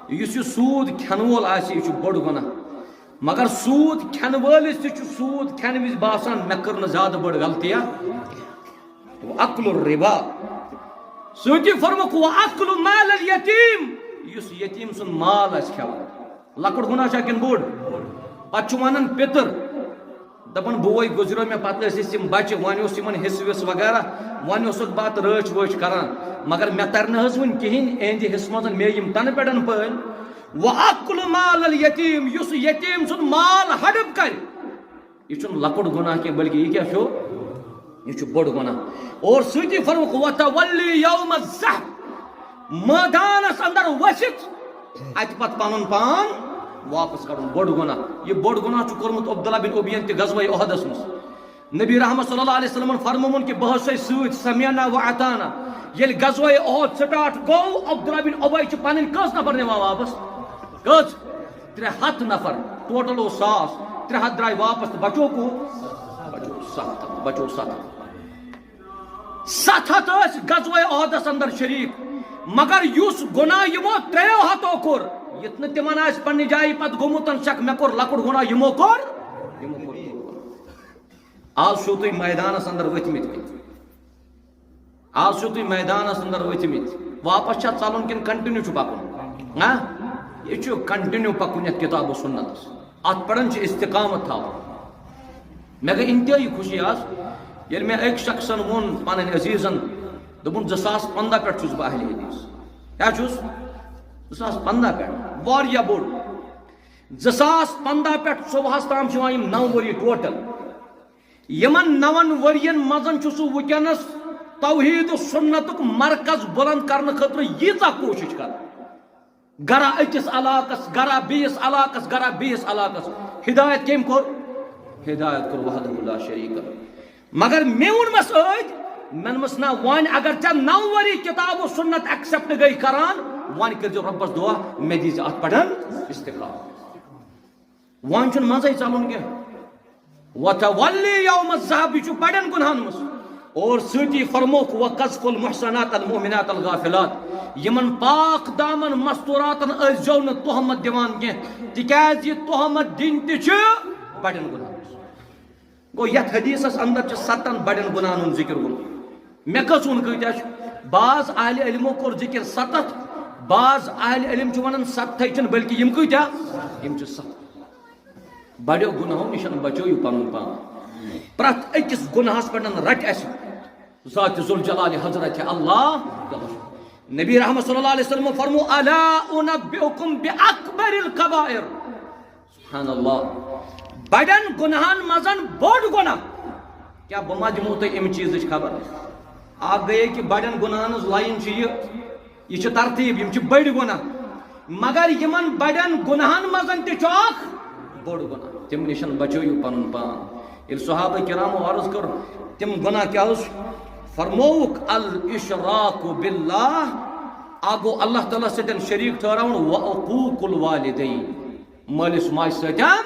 یُس یہِ سود کھٮ۪ن وول آسہِ، یہِ چھُ بوٚڑ گناہ۔ مگر سود کھٮ۪ن وٲلِس تہِ چھُ سود کھٮ۪نہٕ وِزِ باسان، مےٚ کٔر نہٕ زیادٕ بٔڑ غلطی۔ واکل الربا۔ سۭتی فرموکھ واکل مال الیتیم، یُس یتیم سُنٛد مال آسہِ کھٮ۪وان۔ لۄکُٹ گناہ چھا کِنہٕ بوٚڑ؟ پتہٕ چھُ ونان پِتٕر، دپان بوے گُزریو مےٚ، پتہٕ ٲسۍ أسۍ یِم بچہِ، وۄنۍ اوس یِمن حصہٕ وِصہٕ وغیرہ، وۄنۍ اوسُکھ بہٕ اتھ رٲچھ وٲچھ کران، مگر مےٚ ترِ نہٕ حظ وُنہِ کِہینۍ، اہنٛدِ حصہٕ منٛز مےٚ یِم تنہٕ پٮ۪ٹھ پٲلۍ۔ واکل مال الیتیم، یُس یتیم سُنٛد مال ہڑپ کرِ، یہِ چھُنہٕ لۄکُٹ گناہ کینٛہہ، بلکہِ یہِ کیٛاہ چھُ؟ یہِ چھُ بوٚڑ گناہ۔ اور سۭتی فرموکھ وتولی یوم الزحف، مٲدانس اندر ؤسِتھ اتہِ پتہٕ پنُن پان واپس کڑُن، بوٚڑ گناہ۔ یہِ بوٚڑ گناہ چھُ کوٚرمُت عبداللہ بن ابین تہِ غزوہ احدس منٛز۔ نبی رحمت صلی اللہ علیہ وسلمن فرمووُن کہِ بہٕ حظ چھُسے سۭتۍ، سمعنا و اطعنا۔ ییٚلہِ غزوہ احد سٹارٹ گوٚو، عبداللہ بن ابی چھُ پنٕنۍ کٔژ نفر نِوان واپس؟ کٔژ؟ ترٛےٚ ہتھ نفر، ٹوٹل اوس ساس، ترٛےٚ ہتھ درٛاے واپس تہٕ بچو کو؟ بچو ستھ ہتھ، بچو ستھ ہتھ۔ ستھ ہتھ ٲسۍ غزوہ احدس اندر شریک، مگر یُس گناہ یِمو ترٛیو ہتو کوٚر، یُتھ نہٕ تِمن آسہِ پننہِ جایہِ پتہٕ گوٚمُت شک، مےٚ کوٚر لۄکُٹ گناہ، یِمو کوٚر، یِمو کوٚر بوٚڑ گناہ۔ آز چھِو تُہۍ میدانس اندر ؤتھمٕتۍ۔ آز چھِو تُہۍ میدانس اندر ؤتھمٕتۍ۔ واپس چھا ژلُن کِنہٕ کنٹینیو چھُ پکُن؟ ہاں؟ یہِ چھُ کنٹینیو پکُن یتھ کتاب و سنتس۔ اتھ پٮ۪ٹھ چھُ استقامت تھاوُن۔ مےٚ گٔے انتہٲیی خوشی آز، ییٚلہِ مےٚ أکۍ شخصن ووٚن، پنٕنۍ عزیزن، دوٚپُن، "زٕ ساس پنٛداہ پٮ۪ٹھ چھُس بہٕ اہل حدیث۔" کیٛاہ چھُس؟ زٕ ساس پنٛداہ پٮ۪ٹھ۔ واریاہ بوٚڑ۔ زٕ ساس پنٛداہ پٮ۪ٹھ صبحس تام چھِ یِوان یِم نو ؤری ٹوٹل۔ یِمن نون ؤرین منٛز چھُ سُہ وٕنکیٚنس توحید و سنتُک مرکز بلند کرنہٕ خٲطرٕ ییٖژاہ کوٗشش کران۔ گرا أکِس علاقس، گرا بیٚیِس علاقس، گرا بیٚیِس علاقس۔ ہدایت کٔمۍ کوٚر؟ ہدایت کوٚر وحدہ لا شریک لہ۔ مگر مےٚ ووٚنمس ٲدۍ، مےٚ ووٚنمس، نہ، وۄنۍ اگر ژےٚ نو ؤری کتاب و سنت ایکسپٹ گٔے کران، وۄنۍ کٔرزِ رۄبس دعا، مےٚ دیٖزِ اتھ پٮ۪ٹھ استقامت۔ وۄنۍ چھُنہٕ منٛزَے ژَلُن کینٛہہ۔ وَتَوَلِّ یَوْمَ الزَّحْفِ، یہِ چھُ بَڑٮ۪ن گُنہَن منٛز۔ اور سۭتی فرمووُکھ، وَقَذْفُ الْمُحْصَنَاتِ الْمُؤْمِنَاتِ الْغَافِلَاتِ، یِمَن پاک دامن مستوٗراتَن ٲسۍزیو نہٕ تُہمت دِوان کینٛہہ، تِکیٛازِ یہِ تُہمت دِنۍ تہِ چھِ بَڑٮ۪ن گُنہَن منٛز۔ گوٚو، یَتھ حدیثس اندر چھُ ستن بَڑٮ۪ن گُنہَن ہُنٛد ذِکِر گوٚمُت۔ مےٚ کٔژ ووٚن کۭتیٛاہ چھُ؟ بعض اہلِ علمو کوٚر ذِکِر ستتھ، بعض اہلِ علم چھِ وَنان ستتھے چھِنہٕ، بلکہِ یِم کۭتیٛاہ؟ یِم چھِ ستتھ۔ بَڑیو گُناہو نِش بچٲیِو پنُن پان۔ پرٛٮ۪تھ أکِس گُناہس پٮ۪ٹھ رَٹہِ اَسہِ ذات ذوالجلال حضرت اللہ۔ نبی رحمت صلی اللہ علیہ وسلم فرمو، الا انبئکم باکبر الکبائر۔ سبحان اللہ۔ بڑٮ۪ن گناہن منٛز بوٚڑ گناہ۔ کیٛاہ بہٕ ما دِمو تۄہہِ اَمہِ چیٖزٕچ خبر؟ اکھ گٔیے کہِ بڑٮ۪ن گناہن ہٕنٛز لائن چھِ یہِ، یہِ چھِ ترتیٖب، یِم چھِ بٔڑۍ گناہ۔ مگر یِمن بڑٮ۪ن گناہن منٛز تہِ چھُ اکھ بوٚڑ گناہ۔ تِم نِش بچٲیِو پنُن پان۔ ییٚلہِ صحابہ کرامو عرض کٔر، تِم گناہ کیٛاہ حظ؟ فرمووُکھ، الاشراک باللہ، اکھ گوٚو اللہ تعالیٰ سۭتۍ شریٖک ٹھہراوُن، و عقوق الوالدین، مٲلِس ماجہِ سۭتۍ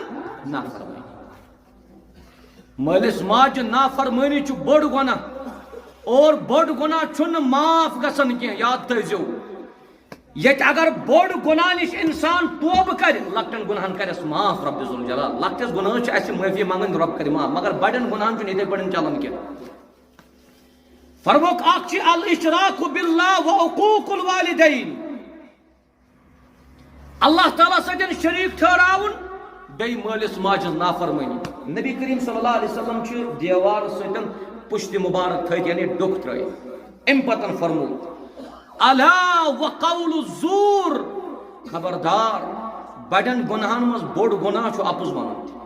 نافرمٲنی۔ مٲلِس ماجہِ نافرمٲنی چھُ بوٚڑ گۄناہ، اور بوٚڑ گۄناہ چھُنہٕ معاف گژھان کینٛہہ، یاد تھٲیزیو۔ ییٚتہِ اگر بوٚڑ گۄناہ نِش اِنسان توبہٕ کرِ، لۄکٹٮ۪ن گۄناہن کرٮ۪س معاف رب ذوالجلال۔ لۄکٹِس گۄناہس چھِ اَسہِ معٲفی منٛگٕنۍ، رب کرِ معاف، مگر بڑٮ۪ن گۄناہن چھُنہٕ یِتھَے پٲٹھۍ چلان کینٛہہ۔ فرمووُکھ، اکھ چھِ الاشراک باللہ و عقوق الوالدین۔ اللہ تعالیٰ سۭتۍ شریٖک ٹھہراوُن، بیٚیہِ مٲلِس ماجہِ ہٕنٛز نافرمٲنی۔ نبی کریم صلی اللہ علیہ وسلم چھُ دیوار سۭتۍ پُشتِ مبارک تھٲوِتھ، یعنی ڈوٚکھ ترٲوِتھ۔ اَمہِ پتہٕ فرموو، الا وقول الزور، خبردار، بڑٮ۪ن گۄناہن منٛز بوٚڑ گۄناہ چھُ اَپُز وَنُن۔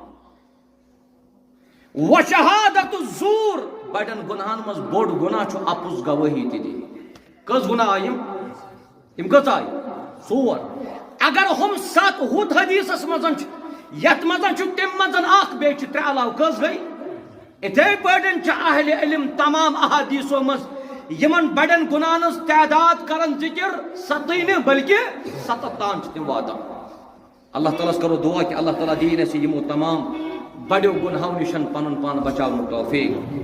وشہادت الزور، بڑٮ۪ن گۄناہن منٛز بوٚڑ گۄناہ چھُ اَپُز گوٲہی تہِ دِنۍ۔ کٔژ گۄناہ آیہِ یِم؟ یِم کٔژ آیہِ؟ ژور۔ اگر ہُم ستھ ہُتھ حدیثس منٛز چھِ، یتھ منٛز چھُ تَمہِ منٛز اکھ، بیٚیہِ چھِ ترٛےٚ علاوٕ، کٔژ گٔے؟ اِتھے پٲٹھۍ چھِ اہلِ علم تمام احادیثو منٛز یِمن بڑٮ۪ن گناہن ہٕنٛز تعداد کرن ذکر، ستٕے نہٕ بلکہ ستتھ تام چھِ تِم واتان۔ اللہ تعالیٰ ہس کرو دعا کہ اللہ تعالیٰ دِیِن اَسہِ یِمو تمام بڑیو گناہو نِش پنُن پان بچاونُک توفیق۔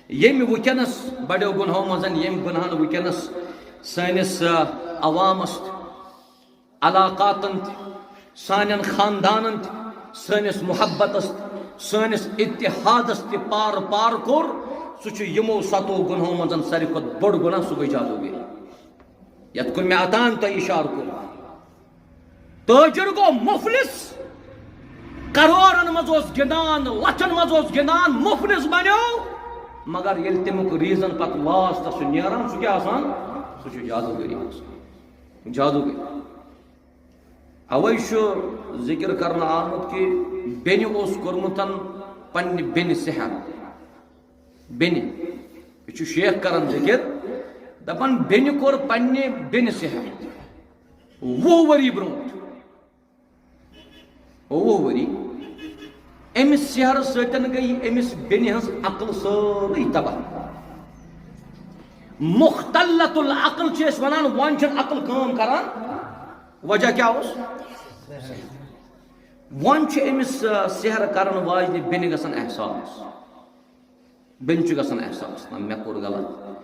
ییٚمہِ وٕنکیٚنس بڑیو گناہو منٛز، ییٚمہِ گناہن وٕنکیٚنس سٲنِس، آ، عوامس، علاقاتن تہِ، سانٮ۪ن خاندانن تہِ، سٲنِس محبتس تہِ، سٲنِس اتحادس تہِ پار پار کوٚر، سُہ چھُ یِمو ستو گناہو منٛز ساروی کھۄتہٕ بوٚڑ گناہ، سُہ گٔے جادوگری۔ یتھ کُن مےٚ اوتام تۄہہِ اشارٕ کوٚر۔ تاجر گوٚو مفلس، کرورن منٛز اوس گِنٛدان، لچھن منٛز اوس گِنٛدان، مفلس بنیو، مگر ییٚلہِ تمیُک ریزن پتہٕ لاسٹس چھُ نیران، سُہ کیٛاہ آسان؟ سُہ چھُ جادوگری آسان۔ جادوگری۔ اوے چھُ ذکر کرنہٕ آمُت کہ بیٚنہِ اوس کوٚرمُت پننہِ بیٚنہِ سحر۔ بیٚنہِ۔ یہِ چھُ شیخ کران ذکر، دپان بیٚنہِ کوٚر پننہِ بیٚنہِ سحر۔ وُہ ؤری برونٛٹھ۔ وُہ ؤری۔ أمِس سحرٕ سۭتۍ گٔے أمِس بیٚنہِ ہٕنٛز عقل سٲرٕے تباہ۔ مختلۃ العقل چھِ أسۍ ونان، وۄنۍ چھَنہٕ عقل کٲم کران۔ وجہ کیٛاہ اوس؟ وۄنۍ چھُ أمِس، آ، سحر کرن واجنہِ بیٚنہِ گژھان احساس۔ بیٚنہِ چھُ گژھان احساس، نہ، مےٚ کوٚر غلط۔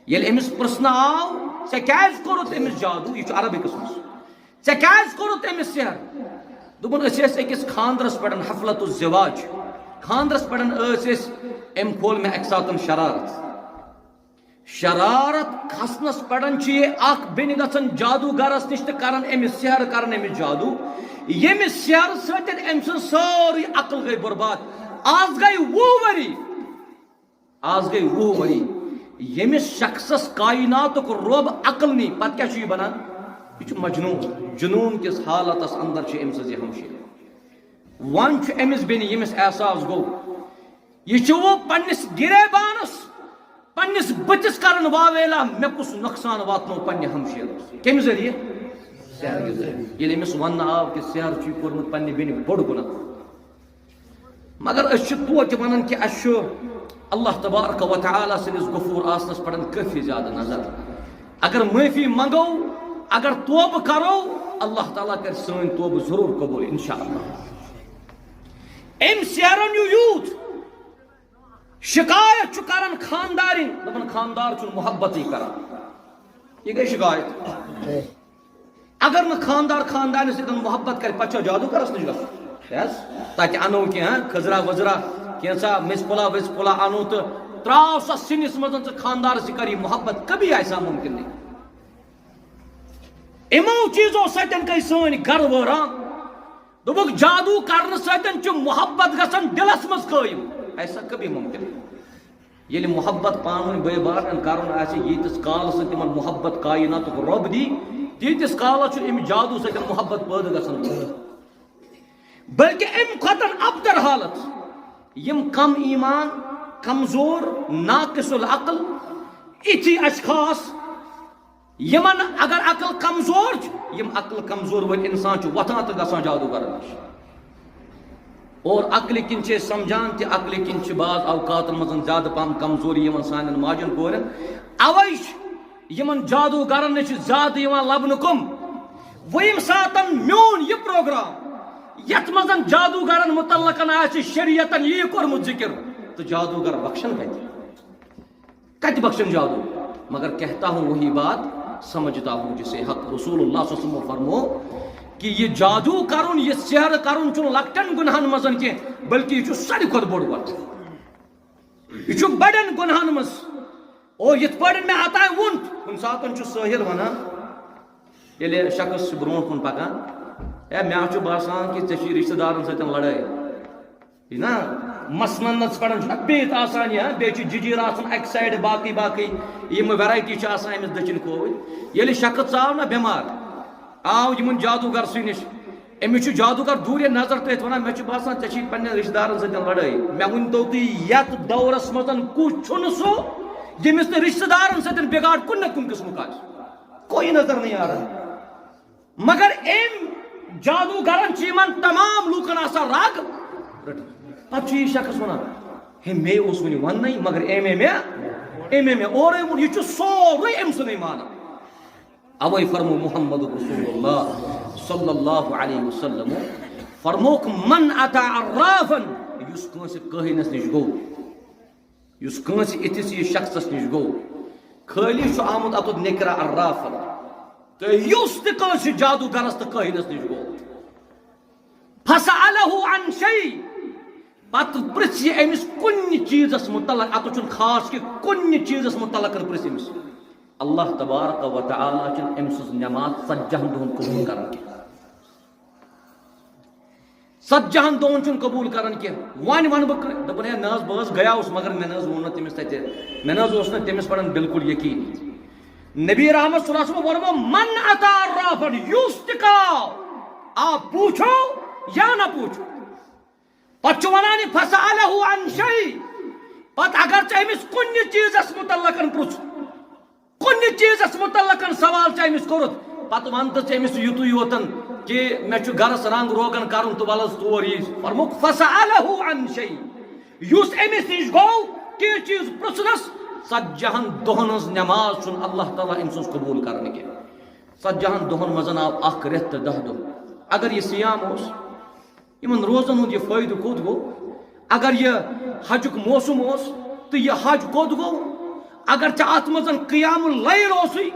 ییٚلہِ أمِس پرژھنہٕ آو، "ژےٚ کیٛازِ کوٚرُتھ أمِس جادو؟" یہِ چھُ عربِکس منٛز۔ "ژےٚ کیٛازِ کوٚرُتھ أمِس سحر؟" دوٚپُن، "أسۍ ٲسۍ أکِس خانٛدرس پٮ۪ٹھ، حفلۃ الزواج، خانٛدرس پٮ۪ٹھ ٲسۍ أسۍ، أمۍ کھول مےٚ اَکہِ ساتن شرارت۔" شرارت کھسنس پٮ۪ٹھ چھِ یہِ اکھ بیٚنہِ گژھان جادوگرس نِش تہٕ کران أمِس سحر، کران أمِس جادو، ییٚمہِ سحر سۭتۍ أمۍ سٕنٛز سٲرٕے عقل گٔے برباد۔ آز گٔے وُہ ؤری، آز گٔے وُہ ؤری، ییٚمِس شخصس کائناتُک رۄب عقل نی، پتہٕ کیٛاہ چھُ یہِ بنان؟ یہِ چھُ مجنون۔ جنون کِس حالتس اندر چھِ أمۍ سٕنٛز یہِ ہمشیر۔ وۄنۍ چھُ أمِس بیٚنہِ، ییٚمِس احساس گوٚو، یہِ چھُ وۄنۍ پننِس گریبانس، پننِس بٕتھِس کران واویلا، مےٚ کُس نۄقصان واتنوو پننہِ ہمشیرس۔ کمہِ ذٔریعہٕ؟ سحرٕ ذٔریعہٕ۔ ییٚلہِ أمِس وننہٕ آو کہِ سحر چھُے کوٚرمُت پننہِ بیٚنہِ بوٚڑ گناہ۔ مگر أسۍ چھِ توتہِ ونان کہِ اَسہِ چھُ اللہ تبارک و تعالیٰ سٕنٛدِس غفور آسنس پٮ۪ٹھ کٲفی زیادٕ نظر۔ اگر معٲفی منگو، اگر توبہٕ کرو، اللہ تعالیٰ کرِ سٲنۍ توبہٕ ضروٗر قبول، انشاءاللہ۔ أمۍ سحرن یوٗ یوٗت شکایت چھُ کران خاندارِنۍ، دپان خاندار چھُنہٕ محبتٕے کران۔ یہِ گٔے شکایت۔ اگر نہٕ خاندار خاندارنہِ سۭتۍ محبت کرِ، پتہٕ چھا جادوگرس نِش گژھُن؟ Yes۔ تتہِ انو کینٛہہ کھٔزرا ؤزرا، کینٛژھا مِس پھولا وِس پھولا انو تہٕ تراو سا سِنِس منٛز، ژٕ خاندارس سۭتۍ کر یہِ محبت، کبھی ایسا ممکن نہیں۔ یِمو چیٖزو سۭتۍ گٔے سٲنۍ گرٕ وٲران۔ دوٚپُکھ، جادو کرنہٕ سۭتۍ چھُ محبت گژھان دِلس منٛز قٲیِم۔ ایسا کبھی ممکن نہیں۔ ییٚلہِ محبت پانہٕ ؤنۍ بٲے بارنٮ۪ن کرُن آسہِ، ییٖتِس کالس نہٕ تِمن محبت کائناتُک رۄب دی، تیٖتِس کالس چھُ اَمہِ جادو سۭتۍ محبت پٲدٕ گژھان۔ بلکہ اَمہِ کھۄتہٕ ابتر حالت، یِم کم ایمان، کمزور، ناقص العقل، یِتھی اشخاص، یِمن اگر عقل کمزور چھِ، یِم عقل کمزور وٲلۍ انسان چھِ وۄتھان تہٕ گژھان جادوگرن نِش۔ اور عقلہِ کِنۍ چھِ أسۍ سمجھان تہِ، عقلہِ کِنۍ چھِ بعض اوقاتن منٛز زیادٕ پہم کمزوری یِوان سانٮ۪ن ماجن کورٮ۪ن۔ اوے چھِ یِمن جادوگرن نِش چھِ زیادٕ یِوان لبنہٕ کم۔ وۄنۍ ییٚمہِ ساتن میون یہِ پروگرام، یتھ منٛز جادوگرن متعلقن آسہِ شریعتن یی کوٚرمُت ذکر، تہٕ جادوگر بخشن کتہِ؟ کتہِ بخشن جادو؟ مگر کہتا ہوں وہی بات، سمجھتا ہوں جسے حق۔ رسول اللہ صلی اللہ علیہ وسلم فرمو کہ یہِ جادو کرُن، یہِ سحر کرُن چھُنہٕ لۄکٹٮ۪ن گناہن منٛز کینٛہہ، بلکہ یہِ چھُ ساروی کھۄتہٕ بوٚڑ گۄناہ۔ یہِ چھُ بڑٮ۪ن گناہن منٛز۔ اور یِتھ پٲٹھۍ مےٚ اوتام ووٚن، کُنہِ ساتہٕ چھُ سٲحِر ونان، ییٚلہِ شخص چھُ برونٛٹھ کُن پکان، "ہے، مےٚ چھُ باسان کہ ژےٚ چھُے رشتہٕ دارن سۭتۍ لڑٲے۔" یہِ نا، مثنًا نَژ پَران چھُنہ بِہِتھ آسان یہِ، ہا؟ بیٚیہِ چھُ جِجیٖر آسان اَکہِ سایڈٕ، باقٕے باقٕے یِم ویرایٹی چھِ آسان أمِس دٔچھِنۍ کھووٕرۍ۔ ییٚلہِ شخص ژاو نہ بٮ۪مار، آو یِمَن جادوٗگَر سٕے نِش، أمِس چھُ جادوٗگَر دوٗرے نظر تٔتھۍ وَنان، "مےٚ چھُ باسان ژےٚ چھُے پنٛنٮ۪ن رِشتہٕ دارَن سۭتۍ لَڑٲے۔" مےٚ ؤنۍ تو تُہۍ، یَتھ دورَس منٛز کُس چھُنہٕ سُہ، ییٚمِس نہٕ رِشتہٕ دارَن سۭتۍ بِگاڑ کُنہِ نہ کُنہِ قٕسمُک آسہِ؟ کوئی نظر نہیں آ رہا۔ مگر أمۍ جادوگرن چھِ یِمن تمام لوٗکن آسان رگ رٔٹمٕژ۔ پتہٕ چھُ یہِ شخص ونان، "ہے، مے اوس وُنہِ وننَے، مگر أمۍ ہے مےٚ أمۍ أمۍ اورَے ووٚن، یہِ چھُ سورُے أمۍ سُنٛدُے مانان۔ اوے فرمو محمد رسول اللہ صلی اللہ علیہ وسلم، فرموک، من اتی عرافا، یُس کٲنٛسہِ کٲہِنَس نِش گوٚو، یُس کٲنٛسہِ اِتھِس یہِ شخصس نِش گوٚو، خٲلی چھُ آمُت اَتُتھ نِکرا عرافا، تہٕ یُس تہِ کٲنٛسہِ جادوگرس تہٕ کٲہِنس نِش گوٚو، فسألہ عن شیء، پتہٕ پرژھ یہِ أمِس کُنہِ چیٖزس مُتعلق، اَتُتھ چھُنہٕ خاص کہِ کُنہِ چیٖزس مُتعلق پرژھ أمِس، اللہ تبارک و تعالیٰ چھُنہٕ أمۍ سٕنٛز نماز ژتجی ہن دۄہن قبول کران کینٛہہ۔ ژتجی ہن دۄہن چھُنہٕ قبول کران کینٛہہ۔ وۄنۍ وَنہٕ بہٕ کٲ-، دوٚپُن، ہے، نہ حظ، بہٕ حظ گٔیاوُس، مگر مےٚ نہ حظ ووٚن نہٕ تٔمِس تَتہِ، مےٚ نہ حظ اوس نہٕ تٔمِس پٮ۪ٹھ بالکل یقین۔ نبی رحمت صلی اللہ علیہ وسلم ووٚنمو، من اتی عرافا، یُس تہِ کانٛہہ، آپ پوٗچھو یا نہ پوٗچھو۔ پتہٕ چھُ وَنان یہِ، فسألہ عن شیء، پتہٕ اگر ژےٚ أمِس کُنہِ چیٖزس مُتعلقن پرُژھ، کُنہِ چیٖزس مُتعلقن سوال چھُ أمِس کوٚرُتھ، پتہٕ وَن تہٕ ژٕ أمِس یُتُے یوتن کہِ مےٚ چھُ گرس رنگ روغن کرُن تہٕ وَلہٕ حظ تور یی۔ فرمووُکھ، فسألہ عن شیء، یُس أمِس نِش گوٚو کینٛہہ چیٖز پرٛژھنس، ژتجی ہن دۄہن ہٕنٛز نماز چھُنہٕ اللہ تعالیٰ أمۍ سٕنٛز قبول کرنہٕ کینٛہہ۔ ژتجی ہن دۄہن منٛز آو اکھ رٮ۪تھ تہٕ دَہ دۄہ۔ اگر یہِ صیام اوس، یِمن روزن ہُنٛد یہِ فٲیدٕ کوٚت گوٚو؟ اگر یہِ حجُک موسم اوس تہٕ یہِ حج کوٚت گوٚو؟ اگر ژےٚ اتھ منٛز قیام اللیل اوسُے،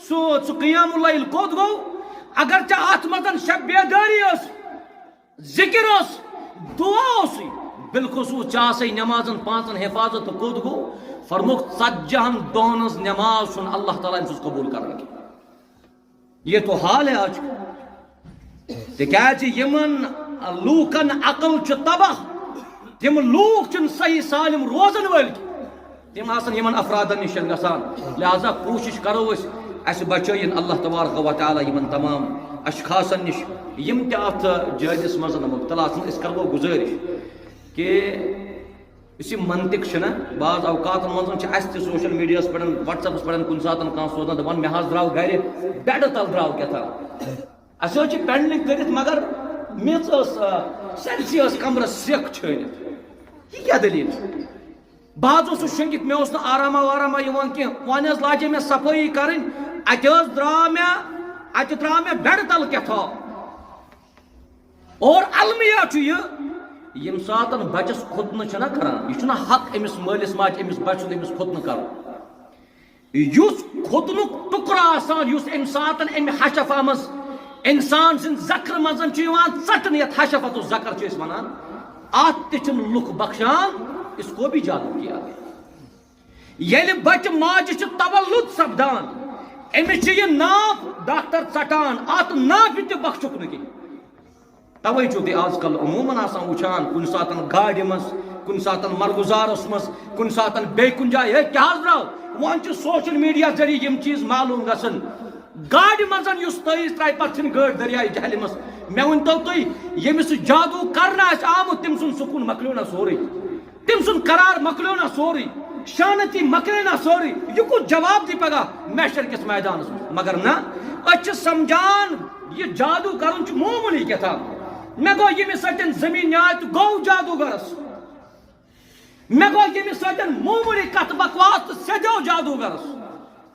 سُہ، سُہ قیام اللیل کوٚت گوٚو؟ اگر ژےٚ اتھ منٛز شب بیدٲری ٲس، ذکر ٲس، دعا اوسُے، بالخصوص ژےٚ آسے نمازن پانٛژن حفاظت، تہٕ کوٚت گوٚو؟ فرمووُکھ، ژتجی ہن دۄہن ہٕنٛز نماز چھُنہٕ اللہ تعالیٰ أمۍ سٕنٛز قبول کران کینٛہہ۔ یہ تو حال ہے آج۔ تِکیازِ یِمن لوٗکن عقل چھُ تباہ، تِم لوٗکھ چھِنہٕ صحیح سالم روزن وٲلۍ کینٛہہ۔ تِم آسن یِمن افرادن نِش گژھان۔ لہذا کوٗشِش کرو أسۍ، اسہِ بچٲیِن اللہ تبارک و تعالیٰ یِمن تمام اشخاصن نِش، یِم تہِ اتھ جٲدِس منٛز مبتلا چھِ۔ أسۍ کرو گُزٲرِش کہِ یُس یہِ منطق چھُنہ، بعض اوقاتن منٛز چھِ اسہِ تہِ سوشل میڈیاہس پٮ۪ٹھ، WhatsAppس پٮ۪ٹھ کُنہِ ساتن کانٛہہ سوزان، دپان، مےٚ حظ درٛاو گرِ بیڈٕ تل درٛاو کیٛاہ تام۔ اسہِ حظ چھِ pending کٔرِتھ، مگر میٚژ ٲس، آ، سٲرسٕے ٲس کمرس سیٚکھ چھٲنِتھ۔ یہِ کیٛاہ دٔلیٖل چھِ؟ بہٕ حظ اوسُس شۄنٛگِتھ، مےٚ اوس نہٕ آراما واراما یِوان کینٛہہ۔ وۄنۍ حظ لاجے مےٚ صفٲیی کرٕنۍ، اتہِ حظ درٛاو مےٚ، اتہِ درٛاو مےٚ بیڈٕ تل کیٛاہ تام۔ اور المیہ چھُ یہِ، ییٚمہِ ساتن بچس خُتنہٕ چھِنہ کران، یہِ چھُنہ حق أمِس مٲلِس ماجہِ أمِس بچہِ سُنٛد أمِس خُتنہٕ کرُن۔ یُس خُتنُک ٹُکرٕ آسان، یُس اَمہِ ساتن اَمہِ حشفہ منٛز اِنسان سٕنٛدِ زکرٕ منٛز چھُ یِوان ژٹنہٕ، یَتھ حشفت الذکر چھِ أسۍ وَنان، اَتھ تہِ چھِنہٕ لُکھ بخشان، اس کو بھی جادو کیا گیا۔ ییٚلہِ بچہِ ماجہِ چھِ تولُد سپدان، أمِس چھِ یہِ ناف ڈاکٹر ژٹان، اتھ نافہِ تہِ بخشُکھ نہٕ کینٛہہ۔ توے چھُو تُہۍ آز کل عموٗمن آسان وٕچھان، کُنہِ ساتن گاڑِ منٛز، کُنہِ ساتن مرگُزارس منٛز، کُنہِ ساتن بیٚیہِ کُنہِ جایہِ، ہے، کیٛاہ حظ درٛاو؟ وۄنۍ چھِ سوشل میڈیا ذٔریعہٕ یِم چیٖز معلوٗم گژھان۔ گاڑِ منٛز یُس تٲیٖز ترٛایہِ، پتہٕ ژھٕنہِ گٲڑۍ دریایہِ جہلمس۔ مےٚ ؤنۍ تو تُہۍ، ییٚمِس سُہ جادوٗ کرنہٕ آسہِ آمُت، تٔمۍ سُنٛد سکوٗن مۄکلیو نا سورُے؟ تٔمۍ سُنٛد قرار مۄکلیو نا سورُے؟ شانتی مۄکلے نا سورُے؟ یہِ کُس جواب دی پگاہ محشر کِس میدانس منٛز؟ مگر نہ، أسۍ چھِ سمجھان، یہِ جادوٗ کرُن چھُ معموٗلی کیٛاہ تام۔ مےٚ گوٚو ییٚمِس سۭتۍ زٔمیٖن نیاے تہٕ گوٚو جادوٗگرس۔ مےٚ گوٚو ییٚمِس سۭتۍ معموٗلی کتھ بکواس تہٕ سیٚدیو جادوٗگرس۔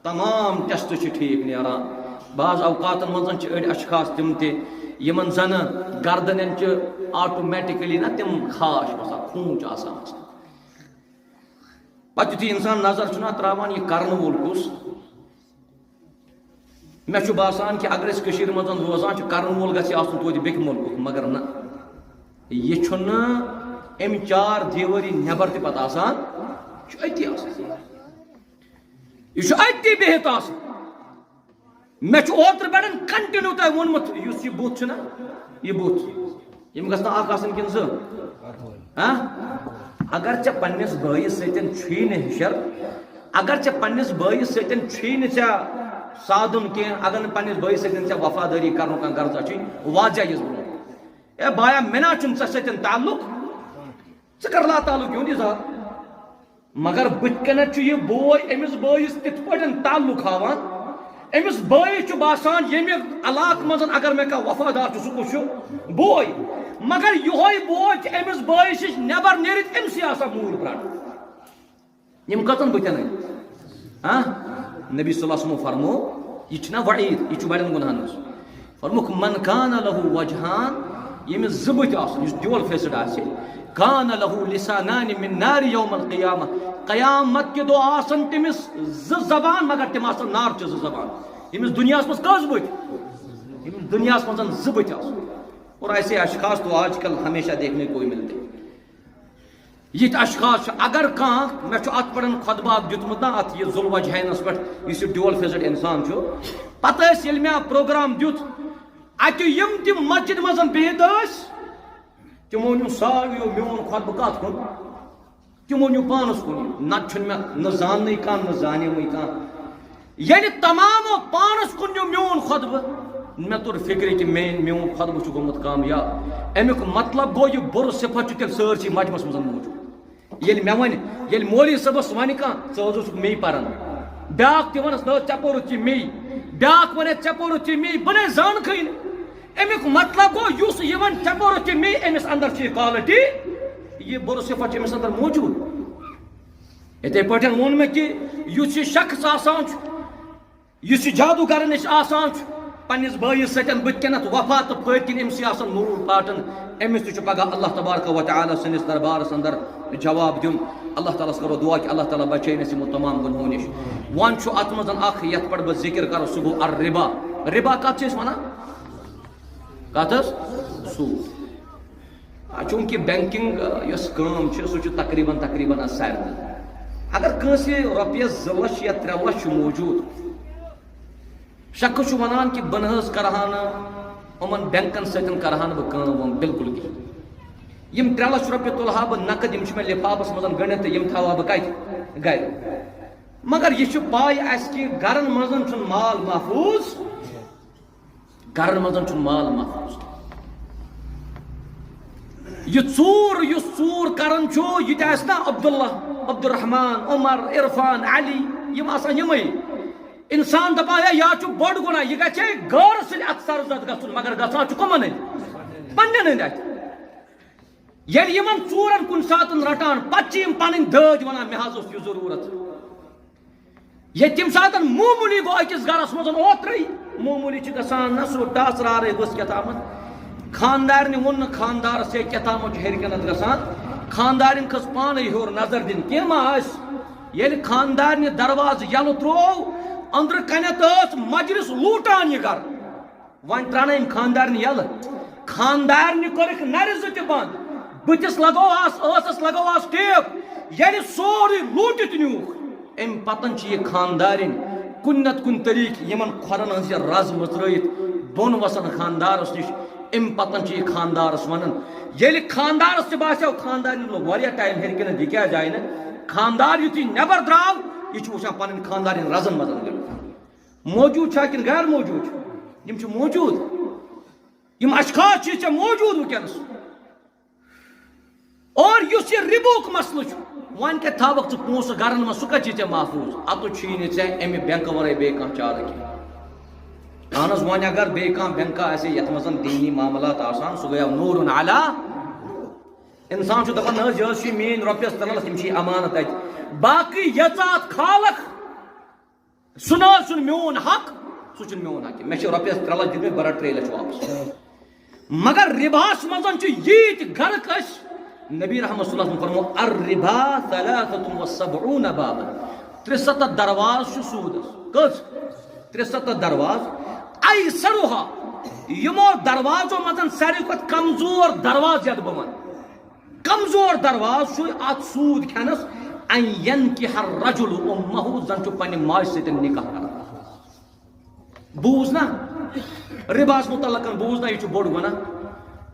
تمام ٹیسٹ چھِ ٹھیٖک نیران۔ بعض اوقاتن منٛز چھِ أڑۍ اشخاص تِم تہِ، یِمن زنہٕ گردنن چھِ آٹومیٹکلی نہ تِم خاش وسان، خوٗن چھُ آسان وسان۔ پتہٕ یُتھُے انسان نظر چھُنہ تراوان، یہِ کرن وول کُس؟ مےٚ چھُ باسان کہِ اگر أسۍ کٔشیٖرِ منٛز روزان چھِ، کرن وول گژھِ آسُن توتہِ بیٚکہِ مُلکُک، مگر نہ، یہِ چھُنہٕ اَمہِ چار دیوٲری نٮ۪بر تہِ پتہٕ آسان، یہِ چھُ أتی آسان۔ یہِ چھُ أتی بِہِتھ آسان۔ مےٚ چھُ اوترٕ پٮ۪ٹھ continue تۄہہِ ووٚنمُت، یُس یہِ بُتھ چھُنہ، یہِ بُتھ، یِم گژھن اکھ آسٕنۍ کِنہٕ زٕ؟ ہاں؟ اگر ژےٚ پننِس بٲیِس سۭتۍ چھُے نہٕ ہِشر، اگر ژےٚ پننِس بٲیِس سۭتۍ چھُے نہٕ ژےٚ سادُن کینٛہہ، اگر نہٕ پننِس بٲیِس سۭتۍ ژےٚ وفادٲری کرنُک کانٛہہ غرضا چھُے، واضح یِس برونٛہہ۔ اے بایا، مےٚ نہ چھُنہٕ ژےٚ سۭتۍ تعلق، ژٕ کر لا تعلق یِہُنٛد اظہار۔ مگر بٕتھِ کنٮ۪تھ چھُ یہِ بوے أمِس بٲیِس تِتھ پٲٹھۍ تعلق ہاوان، أمِس بٲیِس چھُ باسان، ییٚمہِ علاقہٕ منٛز اگر مےٚ کانٛہہ وفادار چھُ، سُہ کُس چھُ؟ بوے۔ مگر یِہوے بوے چھُ أمِس بٲیِس نِش نٮ۪بر نیٖرِتھ أمۍ سٕے آسان موٗر پرٛاٹھ۔ یِم کٔژَن بٕتھٮ۪ن ہٕنٛدۍ؟ ہاں؟ نبی صلی اللہ علیہ وسلم فرمو، یہِ چھُنہ وعید، یہِ چھُ بڑٮ۪ن گۄنہَن منٛز۔ فرموکھ، "من کان لہ وجہان"، ییٚمِس زٕ بٕتھۍ آسَن، یُس dual faced آسہِ، "کان لہ لسانان من نار یوم القیامہ"، قیامت کہِ دۄہ آسَن تٔمِس زٕ زبان، مگر تِم آسَن نارچہِ زٕ زبان۔ ییٚمِس دُنیاہَس منٛز کٔژ بٕتھۍ؟ ییٚمِس دُنیاہَس منٛز زٕ بٕتھۍ آسَن۔ اور ایسے اشخاص تو آج کل ہمیشہ دیکھنے کو ملتے ہیں۔ یِتھۍ اشخاص چھِ، اگر کانٛہہ، مےٚ چھُ اَتھ پٮ۪ٹھ خطبہٕ اَکھ دیُتمُت نا، اَتھ یہِ ذوالوجہینَس پٮ۪ٹھ، یُس یہِ dual faced اِنسان چھُ، پَتہٕ ٲسۍ، ییٚلہِ مےٚ پروگرام دیُت، اَتہِ یِم تہِ مسجد منٛز بِہِتھ ٲسۍ، تِمو نیوٗ ساروِیو میون خطبہٕ کَتھ کُن؟ تِمو نیوٗ پانَس کُن یہِ۔ نَتہٕ چھُنہٕ مےٚ نہ زاننٕے کانٛہہ، نہ زانیوٕے کانٛہہ۔ ییٚلہِ تمامو پانس کُن نیوٗ میون خطبہٕ، مےٚ توٚر فکرِ کہِ میٲنۍ، میون خطبہٕ چھُ گوٚمُت کامیاب۔ امیُک مطلب گوٚو، یہِ بُرٕ صفت چھُ تیٚلہِ سٲرسٕے مجمس منٛز موٗجوٗد۔ ییٚلہِ مےٚ وَنہِ، ییٚلہِ مولوی صٲبس وَنہِ کانٛہہ، "ژٕ حظ اوسُکھ مے پران"، بیٛاکھ تہِ وَنس، "نہ، ژےٚ پوٚرُتھ یہِ مے"، بیٛاکھ وَنہِ، "ژےٚ پوٚرُتھ یہِ مے"، بہٕ نے زانکھٕے نہٕ۔ امیُک مطلب گوٚو، یُس یہِ وَنہِ، "ژےٚ پوٚرُتھ یہِ مے"، أمِس اندر چھِ یہِ quality، یہِ بُرٕ صفت چھِ أمِس اندر موٗجوٗد۔ یِتھے پٲٹھۍ ووٚن مےٚ کہِ یُس یہِ شخص آسان چھُ، یُس یہِ جادوٗگرن نِش آسان چھُ، پننِس بٲیِس سۭتۍ بٕتھِ کَنٮ۪تھ وفا تہٕ پٔتۍ کِنۍ أمِس آسان نوٗر پاٹن، أمِس تہِ چھُ پگاہ اللہ تبارک و تعالیٰ سٕنٛدِس دربارس اندر جواب دیُن۔ اللہ تعالیٰ ہس کرو دعا کہِ اللہ تعالیٰ بچٲیِن أسۍ یِمو تمام گۄنہو نِش۔ وۄنۍ چھُ اتھ منٛز اکھ، یتھ پٮ۪ٹھ بہٕ ذِکر کرٕ، سُہ گوٚو الربا۔ ربا کتھ چھِ أسۍ ونان؟ کتھ حظ؟ سود۔ آ، چوٗنٛکہِ banking، آ، یۄس کٲم چھِ، سُہ چھُ تقریباً، تقریباً آز سارنٕے۔ اگر کٲنٛسہِ رۄپیَس زٕ لَچھ یا ترٛےٚ لَچھ چھُ موٗجوٗد، شخص چھُ وَنان کہِ بہٕ نہٕ حظ کَرٕ ہا نہٕ یِمَن بینکَن سۭتۍ کَرٕ ہا نہٕ بہٕ کٲم وٲم بِلکُل کِہیٖنۍ۔ یِم ترٛےٚ لَچھ رۄپیہِ تُلہٕ ہا بہٕ نقد، یِم چھِ مےٚ لِفافَس منٛز گٔنٛڈِتھ تہٕ یِم تھاوٕ ہا بہٕ کَتہِ؟ گَرِ۔ مگر یہِ چھُ پَے اَسہِ کہِ گَرَن منٛز چھُنہٕ مال محفوٗظ۔ گرن منٛز چھُنہٕ مال محفوٗظ۔ یہِ ژوٗر، یُس ژوٗر کران چھُ، یہِ تہِ آسہِ نا عبداللہ، عبدالرحمان، عمر، عرفان، علی، یِم آسان یِمے۔ انسان دپان، ہے، یا چھُ بوٚڑ گۄناہ، یہِ گژھِ ہے غٲرٕ سٕنٛدِ اتھٕ سرزد گژھُن، مگر گژھان چھُ کٕمن ہٕنٛدۍ؟ پننٮ۪ن ہٕنٛدۍ اتھِ۔ ییٚلہِ یِمن ژوٗرن کُنہِ ساتن رٹان، پتہٕ چھِ یِم پنٕنۍ دٲدۍ ونان، مےٚ حظ اوس یہِ ضروٗرت۔ ییٚتہِ تَمہِ ساتَن معموٗلی گوٚو أکِس گَرَس منٛز اوترَے، معموٗلی چھِ گژھان نہ سُہ ٹاسرارَے گوٚژھ کیٛاہ تامَتھ۔ خانٛدارنہِ ووٚن نہٕ خانٛدارَس، "ہے، کیٛاہ تامَتھ چھُ ہیٚرِ کَنٮ۪تھ گژھان؟" خانٛدارِنۍ کھٔژ پانَے ہیوٚر نظر دِنہِ، کینٛہہ ما آسہِ؟ ییٚلہِ خانٛدارنہِ دروازٕ یَلہٕ ترٛوو، أنٛدرٕ کَنٮ۪تھ ٲس مجلس لوٗٹان یہِ گَرٕ۔ وۄنۍ ترٛاونٲوِم خانٛدارنہِ یَلہٕ۔ خانٛدارنہِ کوٚرُکھ نَرِ زٕ تہِ بنٛد۔ بٕتھِس لگووہَس، ٲسَس لگووہَس ٹیپ۔ ییٚلہِ سورُے لوٗٹِتھ نیوٗکھ، اَمہِ پَتَن چھِ یہِ خانٛدارِنۍ کُنہِ نَتہٕ کُنہِ طریٖقہٕ یِمَن کھۄرَن ہٕنٛز یہِ رَز مٕژرٲیِتھ بۄن وَسان خانٛدارَس نِش۔ اَمہِ پَتَن چھِ یہِ خانٛدارَس وَنان۔ ییٚلہِ خانٛدارَس تہِ باسیو، خانٛدارِنۍ لوٚگ واریاہ ٹایم ہیٚرِ کِنٮ۪تھ، یہِ کیٛازِ آیہِ نہٕ؟ خانٛدار یُتھُے نٮ۪بَر درٛاو، یہِ چھُ وٕچھان پَنٕنۍ خانٛدارِنۍ رَزَن منٛز گٔمٕژ۔ موجود چھا کِنہٕ غیر موجود چھُ؟ یِم چھِ موجود۔ یِم اشخاص چھِ ژےٚ موجود وٕنکیٚنَس۔ اور یُس یہِ رِبُک مسلہٕ چھُ، وۄنۍ کَتہِ تھاوَکھ ژٕ پونٛسہٕ گَرَن منٛز، سُہ کَتہِ چھِ ژےٚ محفوٗظ؟ اَتُتھ چھُے نہٕ ژےٚ اَمہِ بینکہٕ وَرٲے بیٚیہِ کانٛہہ چارٕ کینٛہہ۔ اہن حظ، وۄنۍ اگر بیٚیہِ کانٛہہ بینکہٕ آسہِ ہے یَتھ منٛز دیٖنی معاملات آسان، سُہ گٔیو نوٗرُن علی۔ اِنسان چھُ دَپان، نہ حظ، یہِ حظ چھِ میٛٲنۍ رۄپیَس ترٛےٚ لَچھ، یِم چھِ امانت اَتہِ۔ باقٕے ییٖژاہ اَتھ کھالَکھ، سُہ نہ حظ چھُنہٕ میون حق، سُہ چھُنہٕ میون حق کینٛہہ۔ مےٚ چھِ رۄپیَس ترٛےٚ لَچھ دِتمٕتۍ، بَرا ترٛےٚ لَچھ واپَس۔ مگر رِباہَس منٛز چھِ ییٖتۍ غرق أسۍ۔ نبی رحمت صلی اللہ علیہ وسلم فرمو، "الربا ثلاثة وسبعون بابا"۔ ترٛےٚ سَتَتھ دروازٕ چھُ سوٗدَس۔ کٔژ؟ ترٛےٚ سَتَتھ دروازٕ۔ ایسرها، یِمو دروازو منٛز ساروی کھۄتہٕ کمزور دروازٕ یَتھ بہٕ وَنہٕ۔ کمزور دروازٕ چھُ اتھ سوٗد کھٮ۪نس، ان ینکح الرجل امہ، زن چھُ پننہِ ماجہِ سۭتۍ نکاح کران۔ بوٗز نا، رِباہس متعلق بوٗز نا، یہِ چھُ بوٚڑ گۄناہ۔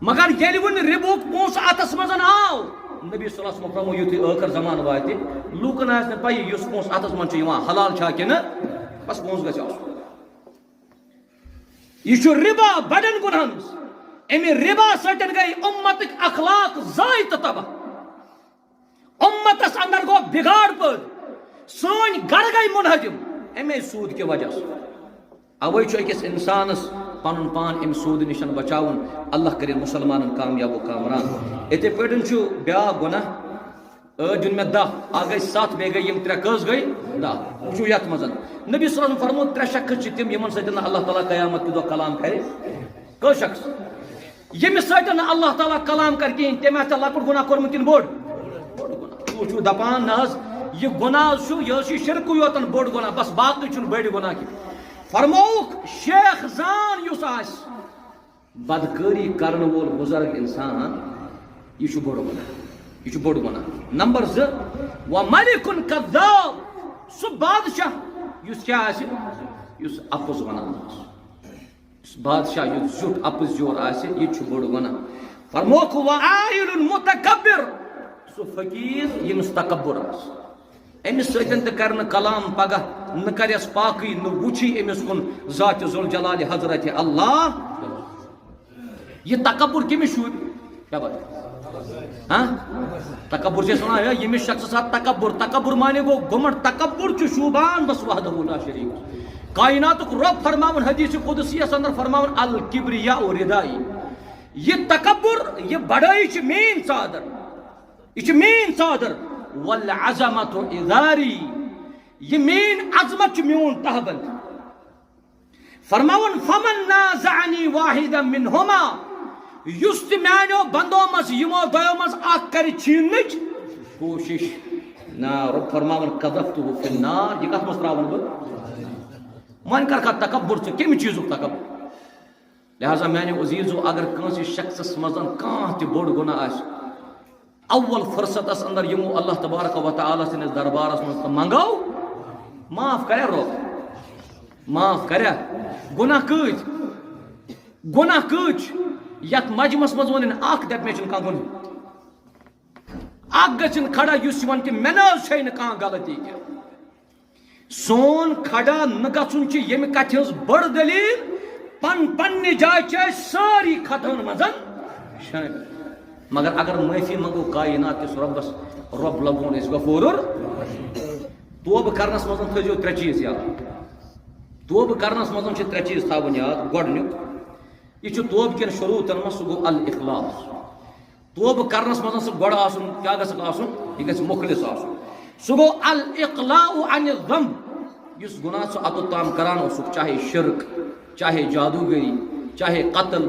مگر ییٚلہِ وۄنۍ رِبُک پونٛسہٕ اتھس منٛز آو، نبی صلی اللہ علیہ وسلم فرموو، یُتھُے ٲخر زمانہٕ واتہِ، لوٗکن آسہِ نہٕ پَیی یُس پونٛسہٕ اتھس منٛز چھُ یِوان، حلال چھا کِنہٕ، بس پونٛسہٕ گژھِ آسُن۔ یہِ چھُ رِبا بڑٮ۪ن گۄنہن منٛز۔ اَمہِ رِبا سۭتۍ گٔے اُمتٕکۍ اخلاق ضایع تہٕ تباہ۔ اُمتس اندر گوٚو بِگاڑ پٲدٕ۔ سٲنۍ گرٕ گٔے منہدم اَمے سوٗد کہِ وجہ سۭتۍ۔ اوے چھُ أکِس اِنسانس پنُن پان اَمہِ سوٗدٕ نِش بچاوُن۔ اللہ کٔرِن مُسلمانن کامیاب و کامران۔ یِتھے پٲٹھۍ چھُ بیٛاکھ گۄناہ، ٲدۍ دیُن مےٚ دَہ، اَکھ گٔے سَتھ، بیٚیہِ گٔے یِم ترٛےٚ، کٔژ گٔے؟ دَہ۔ وٕچھِو یَتھ منٛز۔ نبی صلی اللہ علیہ وسلم فرموو، ترٛےٚ شخص چھِ تِم، یِمَن سۭتۍ نہٕ اللہ تعالیٰ قیامت کہِ دۄہ کلام کَرِ۔ کٔژ شخص؟ ییٚمِس سۭتۍ نہٕ اللہ تعالیٰ کلام کَرِ کِہیٖنۍ، تٔمۍ آسہِ لۄکُٹ گۄناہ کوٚرمُت کِنہٕ بوٚڑ؟ بوٚڑ گۄناہ۔ تُہۍ چھِو دَپان، نہ حظ، یہِ گۄناہ حظ چھُ، یہِ حظ چھُ شِرکُے یوتَن بوٚڑ گۄناہ، بَس باقٕے چھُنہٕ بٔڑۍ گۄناہ کینٛہہ۔ فرمووُکھ، شیخ زان یُس آسہِ، بدکٲری کرن وول بزرگ انسان، یہِ چھُ بوٚڑ گۄناہ۔ یہِ چھُ بوٚڑ گۄناہ۔ نمبر زٕ، و ملک کذاب، سُہ بادشاہ یُس کیٛاہ آسہِ؟ یُس اپُز ونان آسہِ۔ یُس بادشاہ یُس زیُٹھ اپُز یور آسہِ، یہِ تہِ چھُ بوٚڑ گۄناہ۔ فرموکھ، و عائل متکبر، سُہ فقیٖر ییٚمِس تکبر آسہِ۔ أمِس سۭتۍ تہِ کرِ نہٕ کلام پگاہ، نہ کرٮ۪س پاکٕے، نہ وُچھی أمِس کُن ذات ذوالجلال حضرت اللہ۔ یہِ تکبر کٔمِس شوٗبہِ؟ کیٛاہ بات؟ ہاں؟ تکبر چھِ أسۍ وَنان، ہے، ییٚمِس شخصس آو تکبر، تکبر معنی گوٚو گُمنڈ، تکبر چھُ شوٗبان بس وحدہ لا شریک۔ کائناتُک رۄب فرماوُن حدیث قدسیَس اندر فرماوُن، الکبریاء ردائی۔ یہِ تکبر، یہِ بڑٲیی چھِ میٲنۍ ژادر۔ یہِ چھِ میٲنۍ ژادر۔ والعظمت ازاری۔ یہِ میٲنۍ عظمت چھِ میون تہبند۔ فرماوُن، فمن نازعنی واحدا منہما، یُس تہِ میانیو بندو منٛز یِمو دۄیو منٛز اکھ کرِ چھیننٕچ کوٗشش، نا، رۄب فرماوُن، قذفتہ فی النار، یہِ کتھ منٛز تراوُن بہٕ؟ وۄنۍ کر کھا تکبر ژٕ، کمہِ چیٖزُک تکبر؟ لہذا میانیو عزیزو، اگر کٲنٛسہِ شخصس منٛز کانٛہہ تہِ بوٚڑ گۄناہ آسہِ، اول فرصتس اندر یِمو اللہ تبارک و تعالیٰ سٕنٛدِس دربارس منٛز تہٕ منٛگو، معاف کریا رۄب؟ معاف کریا؟ گۄناہ کۭتۍ؟ گۄناہ کۭتۍ چھِ؟ یتھ مجمس منٛز ونن اکھ، دپہِ مےٚ چھُنہٕ کانٛہہ گۄناہ۔ اکھ گژھن کھڑا یُس یہِ ونہِ کہِ مےٚ نہ حظ چھے نہٕ کانٛہہ غلطی کینٛہہ۔ سون کھڑا نہ گژھُن چھُ ییٚمہِ کتھِ ہٕنٛز بٔڑ دٔلیٖل، پن پننہِ جایہِ چھِ أسۍ سٲری خطہن منٛز شٲمِل۔ مگر اگر معٲفی منٛگو کائنات کِس رۄبس، رۄب لبون أسۍ غفورُر۔ توبہٕ کرنس منٛز تھٲیزیو ترٛےٚ چیٖز یاد۔ توبہٕ کرنس منٛز چھِ ترٛےٚ چیٖز تھاوٕنۍ یاد۔ گۄڈٕنیُک، یہِ چھُ توبہٕ کٮ۪ن شروٗطن منٛز، سُہ گوٚو الاخلاص۔ توبہٕ کرنس منٛز سُہ گۄڈٕ آسُن، کیٛاہ گژھکھ آسُن؟ یہِ گژھِ مُخلص آسُن۔ سُہ گوٚو الاقلاع عن الذنب۔ یُس گۄناہ ژٕ اوٚتتھ تام کران اوسُکھ، چاہے شرک، چاہے جادوگری، چاہے قتل،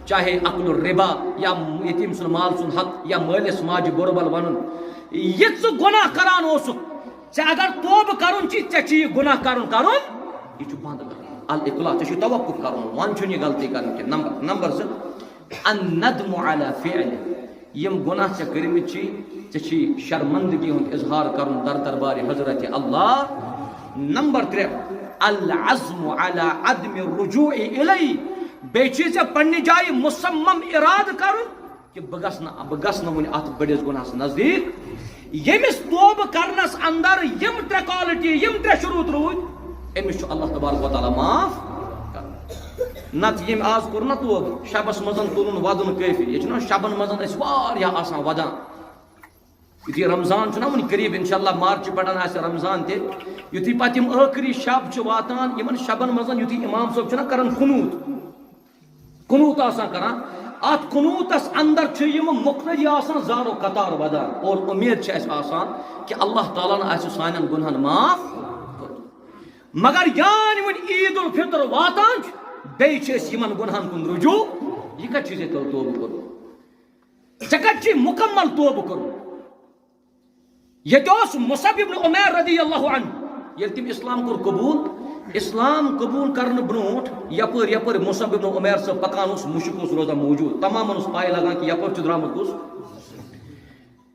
چاہے اکل الربا، یا یتیٖم سُنٛد مال سُنٛد حق، یا مٲلِس ماجہِ بُرٕ بل ونُن، یہِ ژٕ گۄناہ کران اوسُکھ، ژےٚ اگر توبہٕ کرُن چھُے، ژےٚ چھُے یہِ گۄناہ کرُن، کرُن، یہِ چھُ بنٛد کرُن۔ الاقلاع، ژےٚ چھُے توقف کرُن، وۄنۍ چھُنہٕ یہِ غلطی کرٕنۍ کینٛہہ۔ نمبر، نمبر زٕ، الندم علی فعلہ۔ یِم گۄناہ ژےٚ کٔرمٕتۍ چھِی، ژےٚ چھِی شرمندگی ہُنٛد اظہار کرُن در دربارِ حضرت اللہ۔ نمبر ترٛےٚ، العزم علی عدم الرجوع الیہ۔ بیٚیہِ چھُے ژےٚ پننہِ جایہِ مصمم ارادٕ کرُن کہِ بہٕ گژھٕ نہٕ، بہٕ گژھٕ نہٕ وۄنۍ اتھ بٔڑِس گۄناہس نزدیٖک۔ ییٚمِس توبہٕ کرنس اندر یِم ترٛےٚ quality، یِم ترٛےٚ شروٗط روٗدۍ، أمِس چھُ اللہ تبارک و تعالیٰ معاف کران۔ نتہٕ ییٚمۍ آز کوٚر نہ توبہٕ، شبس منٛز تُلُن ودُن کٲفی۔ ییٚتہِ چھُنہ شبن منٛز أسۍ واریاہ آسان ودان۔ یُتھُے رمضان چھُنہ وُنہِ قریب، انشاءاللہ مارچہِ پٮ۪ٹھ آسہِ رمضان تہِ، یُتھُے پتہٕ یِم ٲخری شب چھِ واتان، یِمن شبن منٛز یُتھُے امام صٲب چھُنہ کران قنوٗت، قنوٗت آسان کران، اتھ قنوٗتس اندر چھِ یِم مقتدی آسان زارو قطار ودان، اور امید چھِ اسہِ آسان کہِ اللہ تعالیٰ ہن آسہِ سانٮ۪ن گۄنہن معاف کوٚرمُت۔ مگر یان وۄنۍ عید الفطر واتان چھُ، بیٚیہِ چھِ أسۍ یِمن گۄنہن کُن رجوع۔ یہِ کتہِ چھُے ژےٚ توبہٕ کوٚرمُت؟ ژےٚ کتہِ چھُے مکمل توبہٕ کوٚرمُت؟ ییٚتہِ اوس مصعب ابن عمیر رضی اللہ عنہ، ییٚلہِ تٔمۍ اسلام کوٚر قبول، اسلام قبول کرنہٕ برونٛٹھ یپٲرۍ یپٲرۍ مصعب ابن عمیر صٲب پکان اوس، مُشُک اوس روزان موجود، تمامن اوس پاے لگان کہِ یپٲرۍ چھُ درامُت کُس۔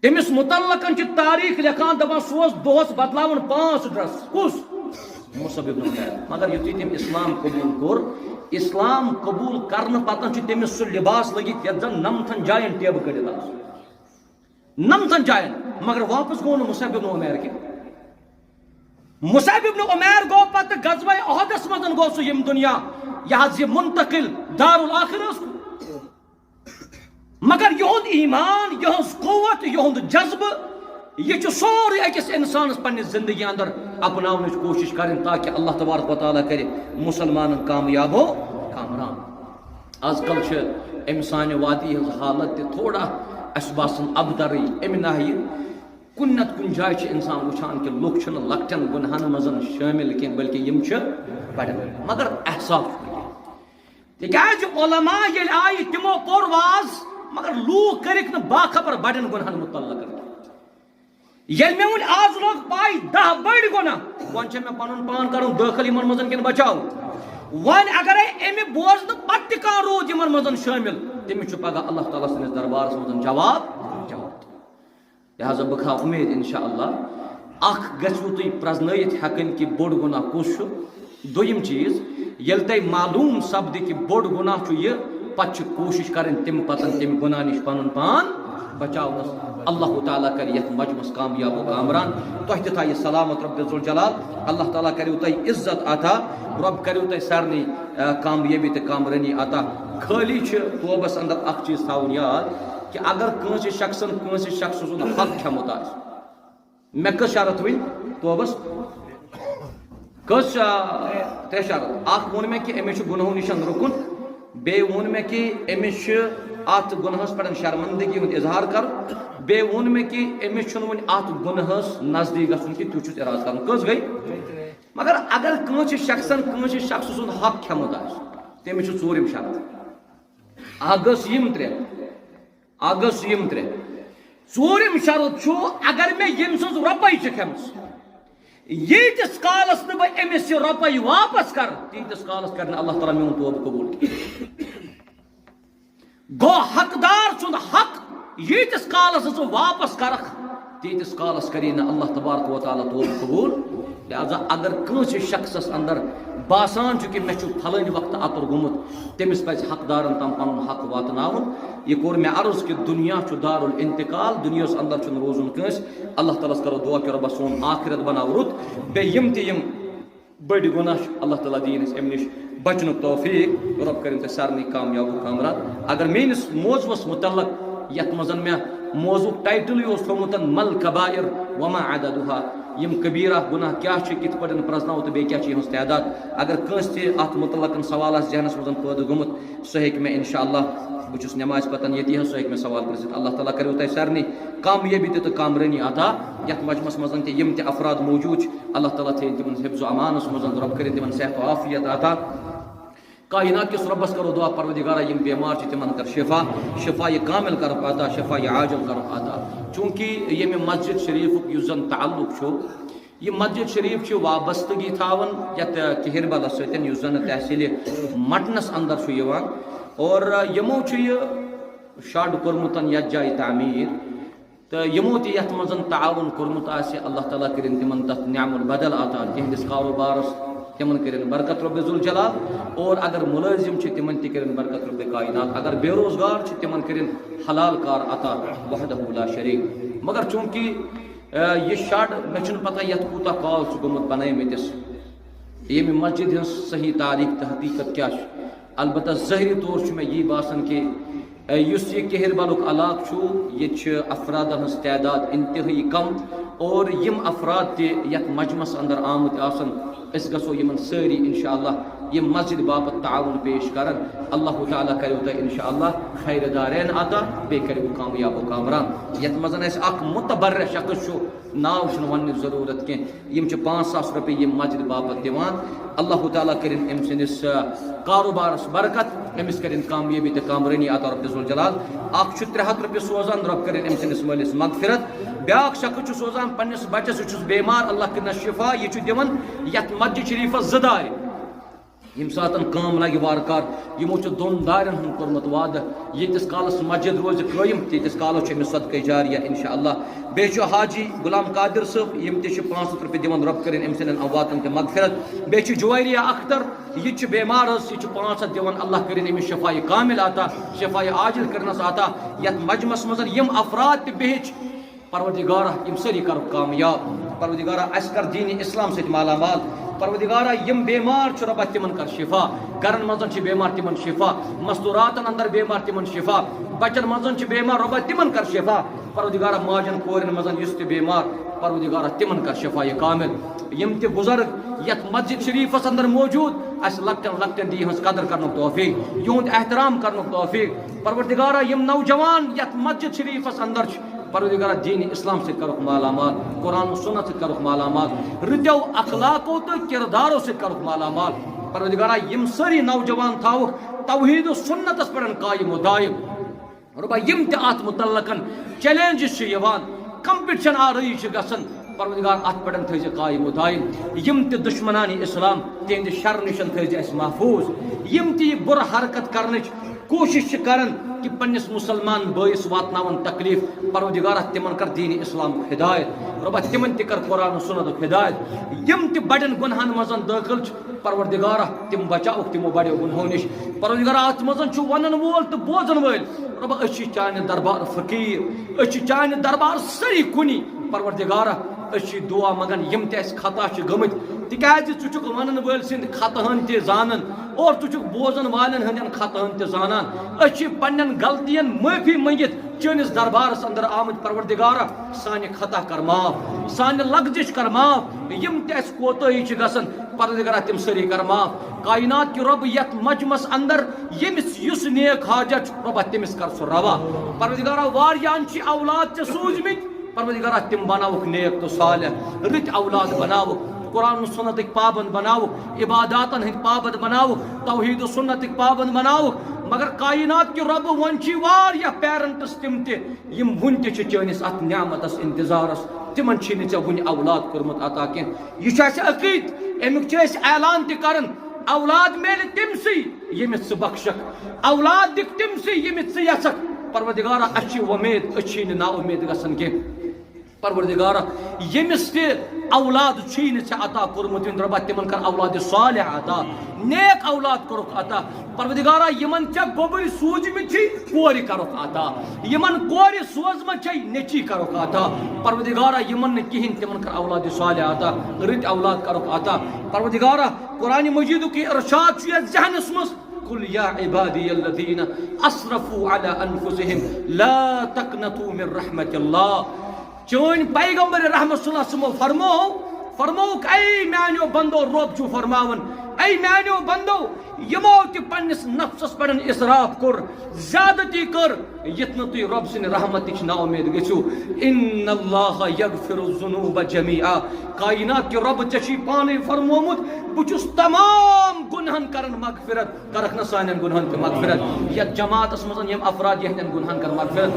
تٔمِس متعلقن چھِ تاریخ لیکھان، دپان سُہ اوس دۄہس بدلاوان پانٛژھ dress۔ کُس؟ مصعب ابن عمیر۔ مگر یُتھُے تٔمۍ اسلام قبول کوٚر، اسلام قبول کرنہٕ پتہٕ چھُ تٔمِس سُہ لباس لٲگِتھ یتھ زن نمتھن جاین ٹیبہٕ کٔڑِتھ آسُن۔ نمتن جاین، مگر واپس گوٚو نہٕ مصعب ابن عمیر کینٛہہ۔ مصعب ابن عمیر گوٚو پتہٕ غزوہ احدس منٛز گوٚو سُہ ییٚمہِ دُنیا، یہِ حظ یہِ منتقل دار الآخرہ ٲس۔ مگر یِہُنٛد ایمان، یِہٕنٛز قوت، یِہُنٛد جذبہٕ، یہِ چھُ سورُے أکِس اِنسانَس پننہِ زندگی اندر اپناونٕچ کوٗشِش کرٕنۍ، تاکہِ اللہ تبارک و تعالیٰ کرِ مُسلمانن کامیاب و کامران۔ آز کل چھِ اَمہِ سانہِ وادی ہٕنٛز حالت تہِ تھوڑا اَسہِ باسان ابترٕے، اَمہِ ناحیہِ کُنہِ نتہٕ کُنہِ جایہِ چھِ انسان وٕچھان کہِ لُکھ چھِنہٕ لۄکٹٮ۪ن گۄنہن منٛز شٲمِل کینٛہہ، بلکہِ یِم چھِ بڑٮ۪ن، مگر احساس چھُنہٕ کینٛہہ۔ تِکیازِ علماء ییٚلہِ آیہِ، تِمو کوٚر واز، مگر لوٗکھ کٔرِکھ نہٕ باخبر بڑٮ۪ن گۄنہن متعلق کینٛہہ۔ ییٚلہِ مےٚ وۄنۍ آز لوٚگ پاے دَہ بٔڑۍ گۄناہ، وۄنۍ چھےٚ مےٚ پنُن پان کرُن دٲخل یِمن منٛز کِنہٕ بچاو؟ وۄنۍ اگرے أمہِ بوزنہٕ پتہٕ تہِ کانٛہہ روٗد یِمن منٛز شٲمِل، تٔمِس چھُ پگاہ اللہ تعالیٰ سٕنٛدِس دربارس منٛز جواب، جواب۔ لہذا بہٕ تھاوٕ اُمید، انشاءاللہ، اکھ گژھِوٕ تُہۍ پرزنٲیِتھ ہٮ۪کٕنۍ کہِ بوٚڑ گۄناہ کُس چھُ۔ دوٚیِم چیٖز، ییٚلہِ تۄہہِ معلوٗم سپدِ کہِ بوٚڑ گۄناہ چھُ یہِ، پتہٕ چھِ کوٗشِش کرٕنۍ تَمہِ پتن تَمہِ گۄناہ نِش پنُن پان بچاونس۔ اللہ تعالیٰ کرِ یتھ مجمس کامیاب و کامران، تۄہہِ تہِ تھایہِ سلامت رب ذوالجلال۔ اللہ تعالیٰ کریو تۄہہِ عزت عطا، رب کریو تۄہہِ سارنٕے، آ، کامیٲبی تہٕ کامرٲنی عطا۔ خٲلی چھِ توبس اندر اکھ چیٖز تھاوُن یاد، کہ اگر کٲنٛسہِ شخصن کٲنٛسہِ شخص سُنٛد حق کھٮ۪مُت آسہِ، مےٚ کٔژ شرط ؤنۍ توبس؟ کٔژ شا-، ترٛےٚ شرط۔ اکھ ووٚن مےٚ کہ أمِس چھُ گۄنہو نِش رُکُن، بیٚیہِ ووٚن مےٚ کہ أمِس چھُ اتھ گۄنہس پٮ۪ٹھ شرمندگی ہُنٛد اظہار کرُن، بیٚیہِ ووٚن مےٚ کہ أمِس چھُنہٕ وۄنۍ اتھ گۄنہس نزدیٖک گژھُن کہِ تیُتھ چھُس ارادٕ کرُن۔ کٔژ گٔے؟ مگر اگر کٲنٛسہِ شخصن کٲنٛسہِ شخص سُنٛد حق کھٮ۪مُت آسہِ، تٔمِس چھُ ژوٗرِم شرط۔ اکھ گٔژھ یِم ترٛےٚ، اکھ گٔژھ یِم ترٛےٚ۔ ژوٗرِم شرط چھُ، اگر مےٚ ییٚمۍ سٕنٛز رۄپَے چھِ کھٮ۪مٕژ، ییٖتِس کالَس نہٕ بہٕ أمِس یہِ رۄپَے واپس کَرٕ، تیٖتِس کالَس کَرِ نہٕ اللہ تعالیٰ میون توبہٕ قبوٗل کینٛہہ۔ گوٚو حقدار سُنٛد حق ییٖتِس کالَس نہٕ ژٕ واپس کَرَکھ، تیٖتِس کالَس کَری نہٕ اللہ تبارک و تعالیٰ توبہٕ قبوٗل۔ لہذا اگر کٲنٛسہِ شخصس اندر باسان چھُ کہِ مےٚ چھُ پھلٲنۍ وقتہٕ اَتُر گوٚمُت، تٔمِس پَزِ حقدارن تام پَنُن حق واتناوُن۔ یہِ کوٚر مےٚ عرض کہِ دُنیا چھُ دارالانتقال، دُنیاہَس اندر چھُنہٕ روزُن کٲنٛسہِ۔ اللہ تعالیٰ ہَس کرو دُعا کہِ رۄبہ سون آخرت بناو رُت، بیٚیہِ یِم تہِ یِم بٔڑۍ گۄناہ چھِ، اللہ تعالیٰ دِیِن اَسہِ اَمہِ نِش بچنُک توفیٖق۔ رۄب کٔرِن تۄہہِ سارنٕے کامیاب و کامران۔ اگر میٲنِس موضوعس متعلق یَتھ منٛز مےٚ موضوعُک ٹائٹلٕے اوس تھوٚومُت مل کبائر وما عددها، یِم کبیرہ گۄناہ کیٛاہ چھِ، کِتھ پٲٹھۍ پرٛزناوو تہٕ بیٚیہِ کیٛاہ چھِ یِہٕنٛز تعداد، اگر کٲنٛسہِ تہِ اَتھ متعلق سوال آسہِ ذہنَس منٛز پٲدٕ گوٚمُت، سُہ ہیٚکہِ مےٚ انشاءاللہ، بہٕ چھُس نٮ۪مازِ پَتَن ییٚتی حظ، سُہ ہیٚکہِ مےٚ سوال پرٛژھِتھ۔ اللہ تعالیٰ کٔرِو تۄہہِ سارنٕے کامیٲبی تہِ تہٕ کامرٲنی عطا۔ یَتھ مجمعس منٛز تہِ یِم تہِ افراد موجود چھِ، اللہ تعالیٰ تھٲیِن تِمن حفظ و امانس منٛز، رۄب کٔرِن تِمن صحت و عافیت عطا۔ کائنات کِس رۄبس کرو دعا، پروردگارا، یِم بیمار چھِ تِمن کر شفا، شفا کامل کرُکھ عطا، شفا عاجل کرُکھ عطا۔ چونکہ ییٚمہِ مسجد شریفُک یُس زن تعلق چھُ، یہِ مسجد شریف چھِ وابستگی تھاوان یتھ کہربلس سۭتۍ، یُس زن تحصیل مٹنس اندر چھُ یِوان، اور یِمو چھُ یہِ شڈ کوٚرمُت یتھ جایہِ تعمیٖر۔ تہٕ یِمو تہِ یَتھ منٛز تعاوُن کوٚرمُت آسہِ، اللہ تعالیٰ کٔرِن تِمن تَتھ نعم البدل عطا، تِہنٛدِس کاروبارس تِمن کٔرِن برکت رۄب ذوالجلال، اور اگر مُلٲزِم چھِ، تِمن تہِ کٔرِن برکت رۄب کائنات، اگر بے روزگار چھِ، تِمن کٔرِن حلال کار عطا وحدہ لا شریک۔ مگر چونکہ، آ، یہِ شڈ، مےٚ چھُنہٕ پتہ یَتھ کوٗتاہ کال چھُ گوٚمُت بنٲومٕتِس، ییٚمہِ مسجد ہٕنٛز صحیح تاریخ تہٕ حقیقت کیٛاہ چھِ۔ البتہ ظٲہری طور چھُ مےٚ یی باسان کہِ، اے، یُس یہِ کہربلُک علاقہٕ چھُ، ییٚتہِ چھِ افرادن ہٕنٛز تعداد انتہٲئی کم، اور یِم افراد تہِ یتھ مجمعس اندر آمٕتۍ آسن، أسۍ گژھو یِمن سٲری انشاءاللہ یہِ مسجد باپتھ تعاوُن پیش کرن۔ اللہ تعالیٰ کریو تۄہہِ انشاءاللہ خیر دارین عطا، بیٚیہِ کریو کامیاب و کامران۔ یتھ منٛز اسہِ اکھ متبرع شخص چھُ، ناو چھُنہٕ وننٕچ ضروٗرت کینٛہہ، یِم چھِ پانٛژھ ساس رۄپیہِ یِم مسجد باپتھ دِوان۔ اللہ تعالیٰ کٔرِن أمۍ سٕنٛدِس، آ، کاروبارس برکت، أمِس کٔرِن کامیٲبی تہٕ کامرٲنی عطا رۄب ذوالجلال۔ اکھ چھُ ترٛےٚ ہتھ رۄپیہِ سوزان، رۄب کٔرِن أمۍ سٕنٛدِس مٲلِس مغفرت۔ بیٛاکھ شخص چھُ سوزان پننِس بچس، یہِ چھُس بیمار، اللہ کٔرِنس شفا، یہِ چھُ دِوان یتھ مسجد شریفس زٕ دارِ۔ ییٚمہِ ساتَن کٲم لگہِ وارٕ کار، یِمو چھُ دۄن دارٮ۪ن ہُنٛد کوٚرمُت وعدٕ، ییٖتِس کالَس مسجد روزِ قٲیِم، تیٖتِس کالَس چھُ أمِس صدقے جاریہ انشاءاللہ۔ بیٚیہِ چھُ حاجی غلام قادر صٲب، یِم تہِ چھِ پانٛژھ ہَتھ رۄپیہِ دِوان، رۄب کٔرِن أمۍ سٕنٛدٮ۪ن امواتَن تہِ مغفرت۔ بیٚیہِ چھُ جویریہ اختر، یہِ تہِ چھُ بیمار حظ، یہِ چھُ پانٛژھ ہَتھ دِوان، اللہ کٔرِن أمِس شفایہِ کامل عطا، شفایہِ عاجل کٔرنَس عطا۔ یَتھ مجمعس منٛز یِم افراد تہِ بِہِتھ چھِ، پروردگارا، یِم سٲری کرُکھ کامیاب۔ پروردگارا، اَسہِ کر دین اسلام سۭتۍ مالا مال۔ پروردگارا، یِم بیمار چھِ رۄبا، تِمن کر شفا۔ گرن منٛز چھِ بیمار، تِمن شفا۔ مستوراتن اندر بیمار، تِمن شفا۔ بچن منٛز چھِ بیمار رۄبا، تِمن کر شفا۔ پروردگارا، ماجن کورٮ۪ن منٛز یُس تہِ بیمار، پروردگارا، تِمن کر شفا کامل۔ یِم تہِ بزرگ یتھ مسجد شریفس اندر موجود، اسہِ لۄکٹٮ۪ن لۄکٹٮ۪ن دی یِہٕنٛز قدر کرنُک توفیق، یِہُنٛد احترام کرنُک توفیق۔ پروردگارا، یِم نوجوان یتھ مسجد شریفس اندر چھِ، پروردگارا، دین اسلام سۭتۍ کرُکھ مالا مال، قرآن و سنت سۭتۍ کرُکھ مالا مال، رٕتیو اخلاقو تہٕ کردارو سۭتۍ کرُکھ مالا مال۔ پروردگارا، یِم سٲری نوجوان تھاوُکھ توحید و سنتس پٮ۪ٹھ قائم و دائم۔ رۄبا، یِم تہِ اتھ متعلقن چیلنجز چھِ یِوان، کمپٹیشن آرٲیی چھِ گژھان، پروردگار، اتھ پٮ۪ٹھ تھٲیزِ قائم و دائم۔ یِم تہِ دشمنان اسلام، تِہنٛدِ شرٕ نِش تھٲیزِ اسہِ محفوظ۔ یِم تہِ یہِ بُرٕ حرکت کرنٕچ کوٗشِش چھِ کران کہِ پننِس مُسلمان بٲیِس واتناوان تکلیٖف، پروردگارا، تِمن کر دین اسلامُک ہدایت۔ رۄبا، تِمن تہِ کر قرآن و سنتُک ہدایت۔ یِم تہِ بڑٮ۪ن گۄنہن منٛز دٲخل چھِ، پروردگارا، تِم بچاوُکھ تِمو بڑیو گۄنہو نِش۔ پروردگارا، اتھ منٛز چھُ ونن وول تہٕ بوزن وٲلۍ۔ رۄبا، أسۍ چھِ چانہِ دربار فقیٖر، أسۍ چھِ چانہِ دربار سٲری کُنی۔ پروردگارا، أسۍ چھِ دعا منگان، یِم تہِ اَسہِ خطا چھِ گٔمٕتۍ، تِکیازِ ژٕ چھُکھ ونن وٲلۍ سٕنٛدۍ خطہن تہِ زانان اور ژٕ چھُکھ بوزن والٮ۪ن ہٕنٛدٮ۪ن خطہن تہِ زانان۔ أسۍ چھِ پننٮ۪ن غلطین معٲفی منگِتھ چٲنِس دربارس اندر آمٕتۍ۔ پروردگارا، سانہِ خطا کر معاف، سانہِ لغزش کر معاف، یِم تہِ اَسہِ کوتٲہی چھِ گژھان، پروردگارا، تِم سٲری کر معاف۔ کائنات کہِ رۄب، یتھ مجمس اندر ییٚمِس یُس نیک حاجت چھُ، رۄبا، تٔمِس کر سُہ روا۔ پروردگارا، واریاہن چھِ اولاد ژےٚ سوٗزمٕتۍ، پروردگارا، تِم بناوُکھ نیک تہٕ صالح، رٕتۍ اولاد بناوُکھ، قرآن و سنتٕکۍ پابند بناوُکھ، عباداتن ہٕنٛدۍ پابند بناوُکھ، توحید و سنتٕکۍ پابند بناوُکھ۔ مگر کائنات کہِ رۄب، وۄنۍ چھِ واریاہ پیرنٹس تِم تہِ، یِم وُنہِ تہِ چھِ چٲنِس اتھ نعمتس انتظارس، تِمن چھی نہٕ ژےٚ وُنہِ اولاد کوٚرمُت عطا کینٛہہ۔ یہِ چھُ اَسہِ عقیٖد، امیُک چھِ أسۍ اعلان تہِ کران، اولاد میلہِ تٔمسٕے ییٚمِس ژٕ بخشکھ، اولاد دِکھ تٔمسٕے ییٚمِس ژٕ یژھکھ۔ پروردگارا، اَسہِ چھِ وۄمید، أسۍ چھی نہٕ نا اُمید گژھان کینٛہہ۔ پروردگارا، ییٚمِس تہِ اولاد چھُے نہٕ ژےٚ عطا کوٚرمُت، وۄنۍ رۄبا، تِمن کر اولاد صالح عطا، نیک اولاد کوٚرُکھ عطا۔ پروردگارا، یِمن ژےٚ گوٚبٕرۍ سوٗزمٕتۍ چھِ، کورِ کرُکھ عطا۔ یِمن کورِ سوزمٕتۍ چھِ، نیٚچی کرُکھ عطا۔ پروردگارا، یِمن نہٕ کِہیٖنۍ، تِمن کر اولاد صالح عطا، رٕتۍ اولاد کرُکھ عطا۔ پروردگارا، قرآن مجیدُک یہِ ارشاد چھُ یتھ ذہنس منٛز، قل یا عبادی الذین اسرفوا علی انفسهم لا تقنطوا من رحمت اللہ۔ چٲنۍ پیغمبر رحمت صلی اللہ علیہ وسلم فرمو، فرمووُکھ، اے میانیو بندو، رۄب چھُ فرماوان، اے میانیو بندو، یِمو تہِ پننِس نفسس پٮ۪ٹھ اسراف کوٚر، زیادتی کٔر، یِتھ نہٕ تُہۍ رۄب سٕنٛدِ رحمتٕچ نا اُمید گٔژھِو۔ ان اللہ یغفر الذنوب جمیعا۔ کائنات کہِ رۄب، ژےٚ چھُے پانے فرمومُت، بہٕ چھُس تمام گۄنہن کران مغفرت، کرکھ نہ سانٮ۪ن گۄنہن تہِ مغفرت۔ یتھ جماعتس منٛز یِم افراد، یِہنٛدٮ۪ن گۄنہن کر مغفرت۔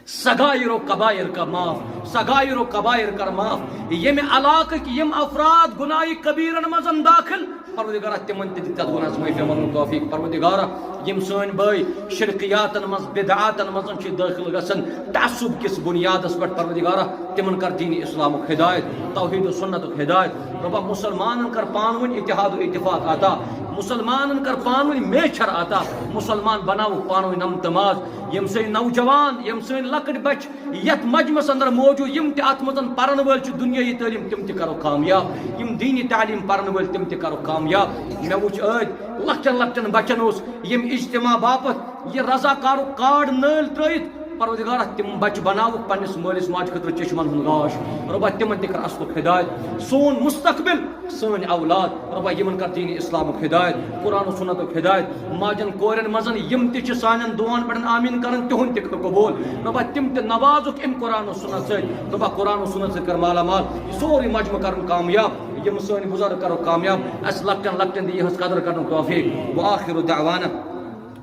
صغائر و کبائر کر معاف، صغائر و کبائر کر معاف۔ ییٚمہِ علاقٕکۍ یِم افراد گناہ کبیرن منٛز داخل، پروردگارا، تِمن تہِ دِ تتھ گۄناہس معٲفی منٛگنُک توفیق۔ پروردگارا، یِم سٲنۍ بٲے شرکیاتن منٛز، بدعاتن منٛز چھِ دٲخل گژھان، تعصب کِس بنیادس پٮ۪ٹھ، پروردگارا، تِمن کر دین اسلامُک ہدایت، توحید و سنتُک ہدایت۔ رۄبا، مسلمانن کر پانہٕ ؤنۍ اتحاد و اتفاق عطا، مسلمانن کر پانہٕ ؤنۍ میچھر عطا، مسلمان بناوُکھ پانہٕ ؤنۍ نمتہٕ ماز۔ یِم سٲنۍ نوجوان، یِم سٲنۍ لۄکٕٹۍ بچہِ یتھ مجمس اندر موجود، یِم تہِ اتھ منٛز پرن وٲلۍ چھِ دُنیٲیی تعلیٖم، تِم تہِ کرو کامیاب۔ یِم دینی تعلیٖم پرن وٲلۍ، تِم تہِ کرو کامیاب۔ مےٚ وُچھ ٲدۍ لۄکٹٮ۪ن لۄکٹٮ۪ن بچن اوس یِم اجتماع باپتھ یہِ رضاکارُک کارڈ نٲلۍ ترٲیِتھ، پروردگارا، تِم بچہِ بناوُکھ پننِس مٲلِس ماجہِ خٲطرٕ چشمن ہُنٛد گاش۔ رۄبا، تِمن تہِ کر اصلُک ہدایت۔ سون مستقبل، سٲنۍ اولاد، رۄبا، یِمن کر دین اسلامُک ہدایت، قرآن و سنتُک ہدایت۔ ماجن کورٮ۪ن منٛز یِم تہِ چھِ سانٮ۪ن دُعاہن پٮ۪ٹھ آمیٖن کران، تِہُنٛد تہِ کر قبول۔ رۄبا، تِم تہِ نوازُکھ امہِ قرآن و سنت سۭتۍ۔ رۄبا، قرآن و سنت سۭتۍ کر مالا مال۔ یہِ سورُے مجمہٕ کرُن کامیاب۔ یِم سٲنۍ بزرگ کرو کامیاب۔ اسہِ لۄکٹٮ۪ن لۄکٹٮ۪ن دِ یِہٕنٛز قدر کرنُک توفیق۔ وآخر دعوانا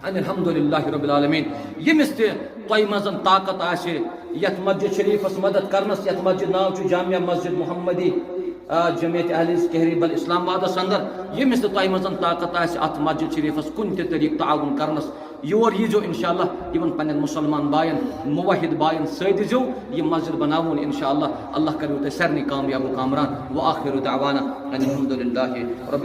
ان الحمد للہ رب العالمین۔ ییٚمِس تہِ تۄہہِ منٛز طاقت آسہِ، یتھ مسجد شریفس مدد کرنس، یتھ مسجد ناو چھُ جامع مسجد محمدی، آ، جمعیت اہل حدیث کہری بل اسلام آبادس اندر، ییٚمِس تہِ تۄہہِ منٛز طاقت آسہِ اتھ مسجد شریفس کُنہِ تہِ طریقہٕ تعاون کرنس، یور ییٖزیو انشاءاللہ، یِمن پننٮ۪ن مسلمان باین، موحد باین سۭتۍ دیٖزیو یہِ مسجد بناوُن انشاءاللہ۔ اللہ کریو تۄہہِ سارنٕے کامیاب و کامران۔ وآخر دعوانا ان الحمد للہ رب